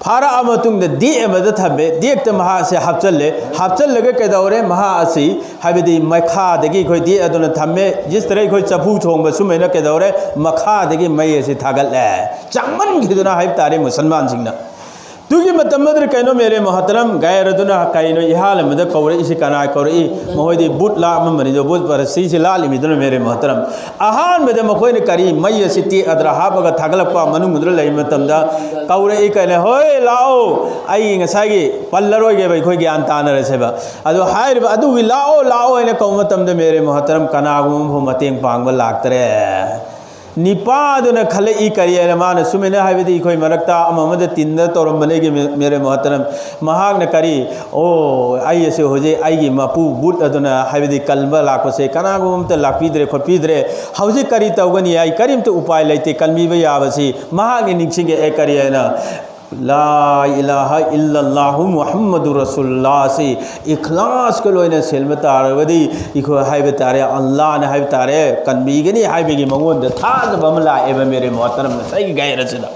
ꯐꯥꯔꯛꯑ ꯃꯇꯨꯡꯗ ꯗꯦꯛ ꯑꯃꯗ ꯊꯝꯃꯦ꯫ ꯗꯦꯛꯇ ꯃꯍꯥꯛ ꯑꯁꯤ ꯍꯥꯞꯆꯜꯂꯦ꯫ ꯍꯥꯞꯆꯜꯂꯒ ꯀꯩꯗꯧꯔꯦ? ꯃꯍꯥꯛ ꯑꯁꯤ, ꯍꯥꯏꯕꯗꯤ ꯃꯈꯥꯗꯒꯤ ꯑꯩꯈꯣꯏ ꯗꯦꯛ ꯑꯗꯨꯅ ꯊꯝꯃꯦ꯫ ꯖꯤꯁ ꯇꯔꯍ ꯑꯩꯈꯣꯏ ꯆꯐꯨ ꯊꯣꯡꯕ ꯁꯨꯃꯥꯏꯅ ꯀꯩꯗꯧꯔꯦ? ꯃꯈꯥꯗꯒꯤ ꯃꯩ ꯑꯁꯤ ꯊꯥꯒꯠꯂꯦ꯫ ꯆꯥꯛꯃꯟꯈꯤꯗꯨꯅ ꯍꯥꯏꯕ ꯇꯥꯔꯦ ꯃꯨꯁꯜꯃꯥꯟꯁꯤꯡꯅ꯫ ꯑꯗꯨꯒꯤ ꯃꯇꯝ ꯑꯗꯨꯗ ꯀꯩꯅꯣ, ꯃꯦꯔꯦ ꯃꯣꯍꯇꯔꯝ, ꯒꯩꯔꯗꯨꯅ ꯀꯩꯅꯣ ꯏꯍꯥꯟ ꯑꯃꯗ ꯀꯧꯔꯛꯏꯁꯤ ꯀꯅꯥ ꯀꯧꯔꯛꯏ? ꯃꯈꯣꯏꯗꯤ ꯕꯨꯠ ꯂꯥꯠꯂꯝꯕꯅꯤꯗꯣ, ꯕꯨꯠ ꯄꯔꯁꯤꯁꯤ ꯂꯥꯠꯂꯤꯃꯤꯗꯨꯅ, ꯃꯦꯔꯦ ꯃꯣꯍꯇꯔꯝ꯫ ꯑꯍꯥꯟꯕꯗ ꯃꯈꯣꯏꯅ ꯀꯔꯤ, ꯃꯩ ꯑꯁꯤ ꯇꯦꯛ ꯑꯗ꯭ꯔ ꯍꯥꯞꯄꯒ ꯊꯥꯒꯠꯂꯛꯄ ꯃꯅꯨꯡꯗꯨꯗ ꯂꯩꯕ ꯃꯇꯝꯗ ꯀꯧꯔꯛꯏ ꯀꯩꯅꯣ, "ꯍꯣꯏ ꯂꯥꯛꯑꯣ, ꯑꯩ ꯉꯁꯥꯏꯒꯤ ꯄꯜꯂꯔꯣꯏꯒꯦꯕ, ꯑꯩꯈꯣꯏ ꯒ꯭ꯌꯥꯟ ꯇꯥꯅꯔꯁꯦꯕ"꯫ ꯑꯗꯣ ꯍꯥꯏꯔꯤꯕ ꯑꯗꯨꯒꯤ "ꯂꯥꯛꯑꯣ, ꯂꯥꯛꯑꯣ" ꯍꯥꯏꯅ ꯀꯧꯕ ꯃꯇꯝꯗ, ꯃꯦꯔꯦ ꯃꯣꯍꯇꯔꯝ, ꯀꯅꯥꯒꯨꯝꯕ ꯑꯃꯐꯥꯎ ꯃꯇꯦꯡ ꯄꯥꯡꯕ ꯂꯥꯛꯇꯔꯦ꯫ ꯅꯤꯄꯥꯗꯨꯅ ꯈꯜꯂꯛꯏ ꯀꯔꯤ ꯍꯥꯏꯅ, ꯃꯥꯅ ꯁꯨꯃꯥꯏꯅ, ꯍꯥꯏꯕꯗꯤ ꯑꯩꯈꯣꯏ ꯃꯔꯛꯇ ꯑꯃ ꯑꯃꯗ ꯇꯤꯟꯗ ꯇꯧꯔꯝꯕꯅꯦꯒꯤ, ꯃꯦ-, ꯃꯦꯔꯦ ꯃꯣꯍꯇꯔꯝ, ꯃꯍꯥꯛꯅ ꯀꯔꯤ, "ꯑꯣ, ꯑꯩ ꯑꯁꯤ ꯍꯧꯖꯤꯛ ꯑꯩꯒꯤ ꯃꯄꯨ ꯕꯨꯠ ꯑꯗꯨꯅ ꯍꯥꯏꯕꯗꯤ ꯀꯟꯕ ꯂꯥꯛꯄꯁꯦ ꯀꯅꯥꯒꯨꯝꯕ ꯑꯝꯇ ꯂꯥꯛꯄꯤꯗ꯭ꯔꯦ ꯈꯣꯠꯄꯤꯗ꯭ꯔꯦ, ꯍꯧꯖꯤꯛ ꯀꯔꯤ ꯇꯧꯒꯅꯤ? ꯑꯩ ꯀꯔꯤꯝꯇ ꯎꯄꯥꯏ ꯂꯩꯇꯦ ꯀꯟꯕꯤꯕ ꯌꯥꯕꯁꯤ"꯫ ꯃꯍꯥꯛꯅ ꯅꯤꯡꯁꯤꯡꯉꯛꯑꯦ ꯀꯔꯤ ꯍꯥꯏꯅ, "ꯂꯥ ꯏꯂꯥꯍ ꯏꯜꯂꯜꯂꯥꯍꯨ ꯃꯨꯍꯝꯃꯗꯨ ꯔꯁꯨꯂꯨꯜꯂꯥꯍ" ꯑꯁꯤ ꯏꯈꯂꯥꯁꯀ ꯂꯣꯏꯅ ꯁꯦꯝꯕ ꯇꯥꯔꯒꯗꯤ, ꯑꯩꯈꯣꯏ ꯍꯥꯏꯕ ꯇꯥꯔꯦ, ꯑꯜꯂꯥꯍꯅ ꯍꯥꯏꯕ ꯇꯥꯔꯦ, ꯀꯟꯕꯤꯒꯅꯤ ꯍꯥꯏꯕꯒꯤ ꯃꯉꯣꯟꯗ ꯊꯥꯖꯕ ꯑꯃ ꯂꯥꯛꯑꯦꯕ, ꯃꯦꯔꯦ ꯃꯣꯍꯇꯔꯝ, ꯉꯁꯥꯏꯒꯤ ꯒꯩꯔꯁꯤꯗ꯫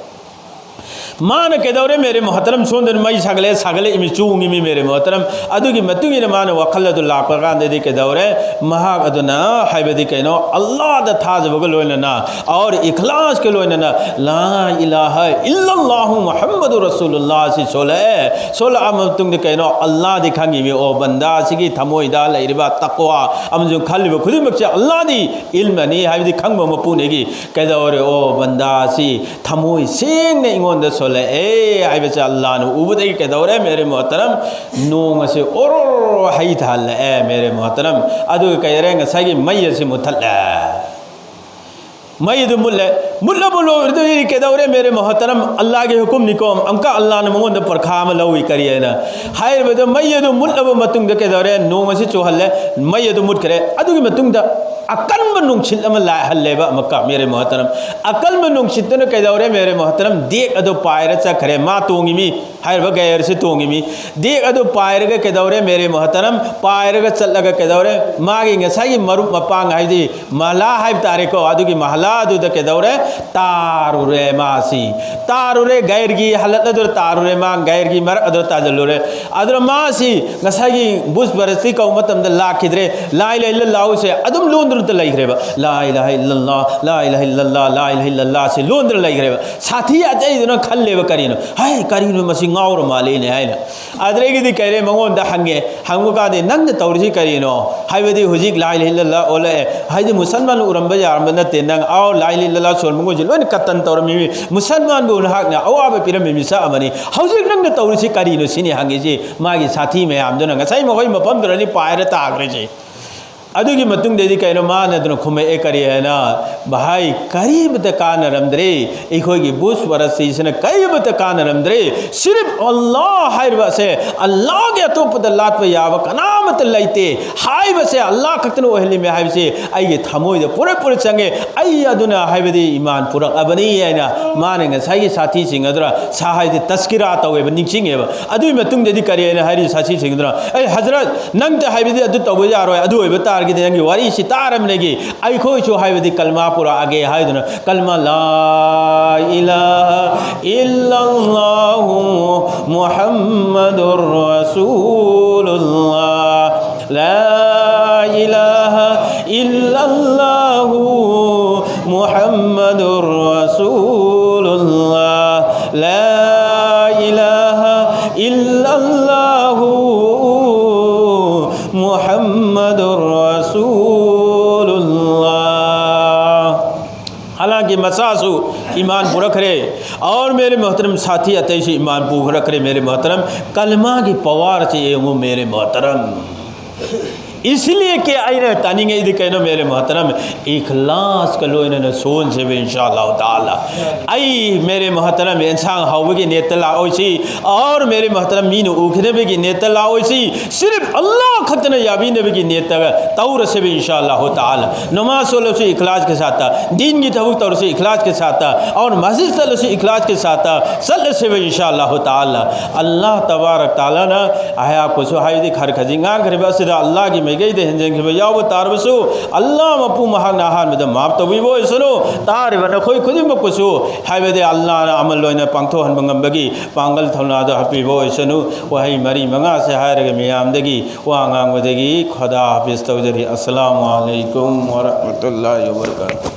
ꯃꯥꯅ ꯀꯩꯗꯧꯔꯦ, ꯃꯦꯔꯦ ꯃꯣꯍꯇꯔꯝ, ꯁꯣꯝꯗꯅ ꯃꯩ ꯁꯥꯒꯠꯂꯦ, ꯁꯥꯒꯠꯂꯛꯏꯃꯤ, ꯆꯣꯡꯉꯤꯃꯤ, ꯃꯦꯔꯦ ꯃꯣꯍꯇꯔꯝ꯫ ꯑꯗꯨꯒꯤ ꯃꯇꯨꯡ ꯏꯟꯅ ꯃꯥꯅ ꯋꯥꯈꯜ ꯑꯗꯨ ꯂꯥꯛꯄ ꯀꯥꯟꯗꯗꯤ ꯀꯩꯗꯧꯔꯦ, ꯃꯍꯥꯛ ꯑꯗꯨꯅ ꯍꯥꯏꯕꯗꯤ ꯀꯩꯅꯣ, ꯑꯜꯂꯥꯍꯗ ꯊꯥꯖꯕꯒ ꯂꯣꯏꯅꯅ, ꯑꯧꯔ ꯏꯈꯂꯥꯁꯀ ꯂꯣꯏꯅꯅ "ꯂꯥ ꯏꯂꯥꯍ ꯏꯜꯂꯜꯂꯥꯍꯨ ꯃꯨꯍꯝꯃꯗꯨ ꯔꯁꯨꯂꯨꯜꯂꯥꯍ" ꯑꯁꯤ ꯁꯣꯜꯂꯛꯑꯦ꯫ ꯁꯣꯜꯂꯛꯑ ꯃꯇꯨꯡꯗ ꯀꯩꯅꯣ, ꯑꯜꯂꯥꯍꯗꯤ ꯈꯪꯉꯤꯃꯤ, "ꯑꯣ ꯕꯟꯗꯥ, ꯑꯁꯤꯒꯤ ꯊꯃꯣꯏꯗ ꯂꯩꯔꯤꯕ ꯇꯛꯋꯥ ꯑꯃꯁꯨꯡ ꯈꯜꯂꯤꯕ ꯈꯨꯗꯤꯡꯃꯛꯁꯦ ꯑꯜꯂꯥꯍꯗꯤ ꯏꯜꯃꯅꯤ", ꯍꯥꯏꯕꯗꯤ ꯈꯪꯕ ꯃꯄꯨꯅꯦꯒꯤ꯫ ꯀꯩꯗꯧꯔꯦ? "ꯑꯣ ꯕꯟꯗꯥ, ꯑꯁꯤ ꯊꯃꯣꯏ ꯁꯦꯡꯅ ꯑꯩꯉꯣꯟꯗ ꯁꯣꯜꯂꯛꯑꯦ" ꯍꯥꯏꯕꯁꯦ ꯑꯜꯂꯥꯍꯅ ꯎꯕꯗꯒꯤ ꯀꯩꯗꯧꯔꯦ, ꯃꯦꯔꯦ ꯃꯣꯍꯇꯔꯝ? ꯅꯣꯡ ꯑꯁꯤ ꯑꯣꯔꯣꯔꯣ ꯍꯩꯊꯍꯜꯂꯛꯑꯦ, ꯃꯦꯔꯦ ꯃꯣꯍꯇꯔꯝ꯫ ꯑꯗꯨꯒ ꯀꯩꯗꯧꯔꯦ? ꯉꯁꯥꯏꯒꯤ ꯃꯩ ꯑꯁꯤ ꯃꯨꯠꯊꯠꯂꯦ꯫ ꯃꯩ ꯑꯗꯨ ꯃꯨꯠꯂꯦ꯫ ꯃꯨꯠꯂꯕ ꯂꯣꯏꯔꯗꯤ ꯀꯩꯗꯧꯔꯦ, ꯃꯦꯔꯦ ꯃꯣꯍꯇꯔꯝ? ꯑꯜꯂꯥꯒꯤ ꯍꯨꯀꯨꯝꯅꯤꯀꯣ꯫ ꯑꯃꯨꯛꯀ ꯑꯜꯂꯥꯅ ꯃꯉꯣꯟꯗ ꯄꯔꯈꯥ ꯑꯃ ꯂꯧꯏ꯫ ꯀꯔꯤ ꯍꯥꯏꯅ ꯍꯥꯏꯔꯕꯗ, ꯃꯩ ꯑꯗꯨ ꯃꯨꯠꯂꯕ ꯃꯇꯨꯡꯗ ꯀꯩꯗꯧꯔꯦ? ꯅꯣꯡ ꯑꯁꯤ ꯆꯨꯍꯜꯂꯦ, ꯃꯩ ꯑꯗꯨ ꯃꯨꯠꯈ꯭ꯔꯦ꯫ ꯑꯗꯨꯒꯤ ꯃꯇꯨꯡꯗ ꯑꯀꯟꯕ ꯅꯨꯡꯁꯤꯠ ꯑꯃ ꯂꯥꯛꯍꯜꯂꯦꯕ ꯑꯃꯨꯛꯀ, ꯃꯦꯔꯦ ꯃꯣꯍꯇꯔꯝ꯫ ꯑꯀꯟꯕ ꯅꯨꯡꯁꯤꯠꯇꯨꯅ ꯀꯩꯗꯧꯔꯦ, ꯃꯦꯔꯦ ꯃꯣꯍꯇꯔꯝ? ꯗꯦꯛ ꯑꯗꯨ ꯄꯥꯏꯔ ꯆꯠꯈ꯭ꯔꯦ꯫ ꯃꯥ ꯇꯣꯡꯉꯤꯃꯤ, ꯍꯥꯏꯔꯤꯕ ꯒꯌꯔꯁꯤ ꯇꯣꯡꯉꯤꯃꯤ꯫ ꯗꯦꯛ ꯑꯗꯨ ꯄꯥꯏꯔꯒ ꯀꯩꯗꯧꯔꯦ, ꯃꯦꯔꯦ ꯃꯣꯍꯇꯔꯝ? ꯄꯥꯏꯔꯒ ꯆꯠꯂꯒ ꯀꯩꯗꯧꯔꯦ? ꯃꯥꯒꯤ ꯉꯁꯥꯏꯒꯤ ꯃꯔꯨꯞ ꯃꯄꯥꯡ, ꯍꯥꯏꯗꯤ ꯃꯍꯂꯥ ꯍꯥꯏꯕ ꯇꯥꯔꯦꯀꯣ, ꯑꯗꯨꯒꯤ ꯃꯍꯂꯥ ꯑꯗꯨꯗ ꯀꯩꯗꯧꯔꯦ? ꯇꯥꯔꯨꯔꯦ ꯃꯥꯁꯤ꯫ ꯇꯥꯔꯨꯔꯦ, ꯒꯩꯔꯒꯤ ꯍꯥꯂꯠ ꯑꯗꯨꯗ ꯇꯥꯔꯨꯔꯦ, ꯃꯥ ꯒꯩꯔꯒꯤ ꯃꯔꯛ ꯑꯗꯨꯗ ꯇꯥꯁꯤꯜꯂꯨꯔꯦ꯫ ꯑꯗꯨꯅ ꯃꯥꯁꯤ ꯉꯁꯥꯏꯒꯤ ꯕꯨꯁ ꯕꯔꯁꯤ ꯀꯧꯕ ꯃꯇꯝꯗ ꯂꯥꯛꯈꯤꯗ꯭ꯔꯦ꯫ ꯂꯥ ꯏꯂꯥꯍ ꯏꯜꯂꯜꯂꯥꯍꯨꯁꯦ ꯑꯗꯨꯝ ꯂꯣꯟꯗꯨꯅꯇ ꯂꯩꯈ꯭ꯔꯦꯕ꯫ ꯂꯥ ꯏꯂꯥꯍ ꯏꯜꯂꯜꯂꯥꯍ, ꯂꯥ ꯏꯂꯥꯍ ꯏꯜꯂꯜꯂꯥꯍ, ꯂꯥ ꯏꯂꯥꯍ ꯏꯜꯂꯜꯂꯥꯍꯁꯦ ꯂꯣꯟꯗꯨꯅ ꯂꯩꯈ꯭ꯔꯦꯕ꯫ ꯁꯥꯊꯤ ꯑꯇꯩꯗꯨꯅ ꯈꯜꯂꯦꯕ, "ꯀꯔꯤꯅꯣ? ꯍꯥꯏ, ꯀꯔꯤꯅꯣ ꯃꯁꯤ ꯉꯥꯎꯔ ꯃꯥꯜꯂꯦꯅꯦ?" ꯍꯥꯏꯅ꯫ ꯑꯗꯨꯗꯒꯤꯗꯤ ꯀꯩꯔꯦ, ꯃꯉꯣꯟꯗ ꯍꯪꯉꯦ꯫ ꯍꯪꯕ ꯀꯥꯟꯗ, "ꯅꯪꯅ ꯇꯧꯔꯤꯁꯤ ꯀꯔꯤꯅꯣ? ꯍꯥꯏꯕꯗꯤ ꯍꯧꯖꯤꯛ ꯂꯥ ꯏꯂꯥꯍ ꯏꯜꯂꯜꯂꯥꯍ ꯑꯣꯜꯂꯛꯑꯦ, ꯍꯥꯏꯗꯤ ꯃꯨꯁꯜꯃꯥꯟ ꯎꯔꯝꯕ ꯌꯥꯔꯝꯕ ꯅꯠꯇꯦ꯫ ꯅꯪ ꯑꯥꯎ ꯂꯥ ꯏꯂꯥꯍ ꯏꯜꯂꯜꯂꯥꯍ ꯁꯣꯟꯕ ꯃꯣꯏꯁꯦ ꯂꯣꯏꯅ ꯀꯇꯟ ꯇꯧꯔꯝꯃꯤ, ꯃꯨꯁꯜꯃꯥꯟꯕꯨ ꯅꯍꯥꯛꯅ ꯑꯋꯥꯕ ꯄꯤꯔꯝꯃꯤ ꯃꯤꯁꯛ ꯑꯃꯅꯤ꯫ ꯍꯧꯖꯤꯛ ꯅꯪꯅ ꯇꯧꯔꯤꯁꯤ ꯀꯔꯤꯅꯣ?" ꯁꯤꯅꯤ ꯍꯪꯉꯤꯁꯤ꯫ ꯃꯥꯒꯤ ꯁꯥꯊꯤ ꯃꯌꯥꯝꯗꯨꯅ ꯉꯁꯥꯏ ꯃꯈꯣꯏ ꯃꯐꯝꯗꯨꯗꯅꯤ ꯄꯥꯏꯔ ꯇꯥꯈ꯭ꯔꯤꯁꯦ꯫ ꯑꯗꯨꯒꯤ ꯃꯇꯨꯡꯗꯗꯤ ꯀꯩꯅꯣ ꯃꯥꯅ ꯑꯗꯨꯅ ꯈꯨꯝꯃꯛꯑꯦ, ꯀꯔꯤ ꯍꯥꯏꯅ? "ꯚꯥꯏ, ꯀꯔꯤꯃꯇ ꯀꯥꯟꯅꯔꯝꯗ꯭ꯔꯦ꯫ ꯑꯩꯈꯣꯏꯒꯤ ꯕꯨꯁ ꯕꯔꯁꯤꯁꯤꯅ ꯀꯔꯤꯃꯇ ꯀꯥꯟꯅꯔꯝꯗ꯭ꯔꯦ꯫ ꯁꯤꯔꯤꯞ ꯑꯜꯂꯥꯍ ꯍꯥꯏꯔꯤꯕ ꯑꯁꯦ, ꯑꯜꯂꯥꯍꯒꯤ ꯑꯇꯣꯞꯄꯗ ꯂꯥꯠꯄ ꯌꯥꯕ ꯀꯅꯥꯃꯠꯇ ꯂꯩꯇꯦ ꯍꯥꯏꯕꯁꯦ, ꯑꯜꯂꯥꯍ ꯈꯛꯇꯅ ꯑꯣꯏꯍꯜꯂꯤꯃꯦ ꯍꯥꯏꯕꯁꯦ ꯑꯩꯒꯤ ꯊꯃꯣꯏꯗ ꯄꯨꯔ ꯄꯨꯔ ꯆꯪꯉꯦ꯫ ꯑꯩ ꯑꯗꯨꯅ, ꯍꯥꯏꯕꯗꯤ, ꯏꯃꯥꯟ ꯄꯨꯔꯛꯑꯕꯅꯤ" ꯍꯥꯏꯅ ꯃꯥꯅ ꯉꯁꯥꯏꯒꯤ ꯁꯥꯊꯤꯁꯤꯡ ꯑꯗꯨꯅ ꯁꯥ-, ꯍꯥꯏꯗꯤ, ꯇꯁꯀꯤꯔꯥ ꯇꯧꯋꯦꯕ, ꯅꯤꯡꯁꯤꯡꯉꯦꯕ꯫ ꯑꯗꯨꯒꯤ ꯃꯇꯨꯡꯗꯗꯤ ꯀꯔꯤ ꯍꯥꯏꯅ ꯍꯥꯏꯔꯤ ꯁꯥꯊꯤꯁꯤꯡ ꯑꯗꯨꯅ? "ꯑꯩ ꯍꯖꯔꯠ, ꯅꯪꯇ ꯍꯥꯏꯕꯗꯤ ꯑꯗꯨ ꯇꯧꯕ ꯌꯥꯔꯣꯏ, ꯑꯗꯨ ꯑꯣꯏꯕ ꯇꯥꯔꯒꯗꯤ ꯅꯪꯒꯤ ꯋꯥꯔꯤꯁꯤ ꯇꯥꯔꯝꯂꯒꯦ, ꯑꯩꯈꯣꯏꯁꯨ ꯍꯥꯏꯕꯗꯤ ꯀꯜꯃꯥ ꯄꯨꯔꯛꯑꯒꯦ" ꯍꯥꯏꯗꯨꯅ ꯀꯜꯃꯥ ꯂꯥ ꯏꯂꯥꯍ ꯏꯜꯂꯜꯂꯥꯍꯨ ꯃꯨꯍꯝꯃꯗꯨꯔ ꯔꯁꯨꯂꯨꯜꯂꯥꯍ, ꯂꯥ ꯏꯂꯥꯍ ꯏꯜꯂꯜꯂꯥꯍꯨ ꯃꯨꯍꯝꯃꯗꯨꯔ ꯔꯁꯨꯂꯨꯜꯂꯥꯍ, ꯂꯥ ꯏꯂꯥꯍ ꯏꯜꯂꯜꯂꯥꯍꯨ ꯃꯨꯍꯝꯃꯗꯨꯔ ꯔꯁꯨꯂꯨꯜꯂꯥꯍ꯫ ꯍꯥꯂꯥꯡꯀꯤ ꯃꯆꯥꯁꯨ ꯏꯃꯥꯟ ꯄꯨꯔꯛꯈ꯭ꯔꯦ꯫ ꯑꯧꯔ ꯃꯦꯔꯦ ꯃꯣꯍꯇꯔꯝ, ꯁꯥꯊꯤ ꯑꯇꯩꯁꯨ ꯏꯃꯥꯟ ꯄꯨꯈ꯭ꯔꯛꯈ꯭ꯔꯦ ꯃꯦꯔꯦ ꯃꯣꯍꯇꯔꯝ꯫ ꯀꯜꯃꯥꯒꯤ ꯄꯋꯥꯔꯁꯦ ꯌꯦꯡꯉꯨ ꯃꯦꯔꯦ ꯃꯣꯍꯇꯔꯝ꯫ इसलिए कि ꯑꯩꯅ ꯇꯥꯅꯤꯡꯉꯩꯗꯤ ꯀꯩꯅꯣ, मेरे मोहतरम, इखलास का ꯂꯣꯏꯅꯅ ꯁꯣꯟꯁꯦꯕ, इंशाअल्लाह ताला꯫ ꯑꯩ, मेरे मोहतरम, ꯑꯦꯟꯁꯥꯡ ꯍꯥꯎꯕꯒꯤ ꯅꯤꯌꯠꯇ ꯂꯥꯛꯑꯣꯏꯁꯤ, और मेरे मोहतरम, ꯃꯤꯅ ꯎꯈꯤꯅꯕꯒꯤ ꯅꯤꯌꯠꯇ ꯂꯥꯛꯑꯣꯏꯁꯤ, सिर्फ अल्लाह ꯈꯛꯇꯅ ꯌꯥꯕꯤꯅꯕꯒꯤ ꯅꯤꯌꯠꯇ ꯇꯧꯔꯁꯦꯕ, इंशाअल्लाह ताला꯫ ꯅꯃꯥꯖ ꯁꯣꯜꯂꯁꯨ इखलास के साथ, ꯗꯤꯟꯒꯤ ꯊꯕꯛ ꯇꯧꯔꯁꯨ इखलास के साथ, और ꯃꯁꯖꯤꯗ ꯆꯠꯂꯁꯨ इखलास के साथ ꯆꯠꯂꯁꯦꯕ, इंशाअल्लाह ताला꯫ ꯑꯜꯂꯥꯍ ꯇꯕꯥꯔꯛ ꯇꯥꯂꯥꯅ ꯑꯩꯍꯥꯛꯄꯨꯁꯨ, ꯍꯥꯏꯕꯗꯤ ꯈꯔ ꯈꯖꯤꯛ ꯉꯥꯡꯈ꯭ꯔꯤꯕ ꯑꯁꯤꯗ ꯑꯜꯂꯥꯍꯒꯤ ꯃꯥꯏꯀꯩꯗ ꯍꯦꯟꯖꯤꯟꯈꯤꯕ ꯌꯥꯎꯕ ꯇꯥꯔꯕꯁꯨ, ꯑꯜꯂꯥꯍ ꯃꯄꯨ ꯃꯍꯥꯛꯅ ꯑꯍꯥꯟꯕꯗ ꯃꯥꯐ ꯇꯧꯕꯤꯕ ꯑꯣꯏꯁꯅꯨ꯫ ꯇꯥꯔꯤꯕ ꯅꯈꯣꯏ ꯈꯨꯗꯤꯡꯃꯛꯄꯨꯁꯨ, ꯍꯥꯏꯕꯗꯤ ꯑꯜꯂꯥꯍꯅ ꯑꯃꯜ ꯑꯣꯏꯅ ꯄꯥꯡꯊꯣꯛꯍꯟꯕ ꯉꯝꯕꯒꯤ ꯄꯥꯡꯒꯜ ꯊꯧꯅꯥꯗꯨ ꯍꯥꯞꯄꯤꯕ ꯑꯣꯏꯁꯅꯨ꯫ ꯋꯥꯍꯩ ꯃꯔꯤ ꯃꯉꯥꯁꯦ ꯍꯥꯏꯔꯒ ꯃꯤꯌꯥꯝꯗꯒꯤ ꯋꯥ ꯉꯥꯡꯕꯗꯒꯤ ꯈꯨꯗꯥ ꯍꯥꯐꯤꯖ ꯇꯧꯖꯔꯤ꯫ السلام عليكم ورحمة الله وبركاته꯫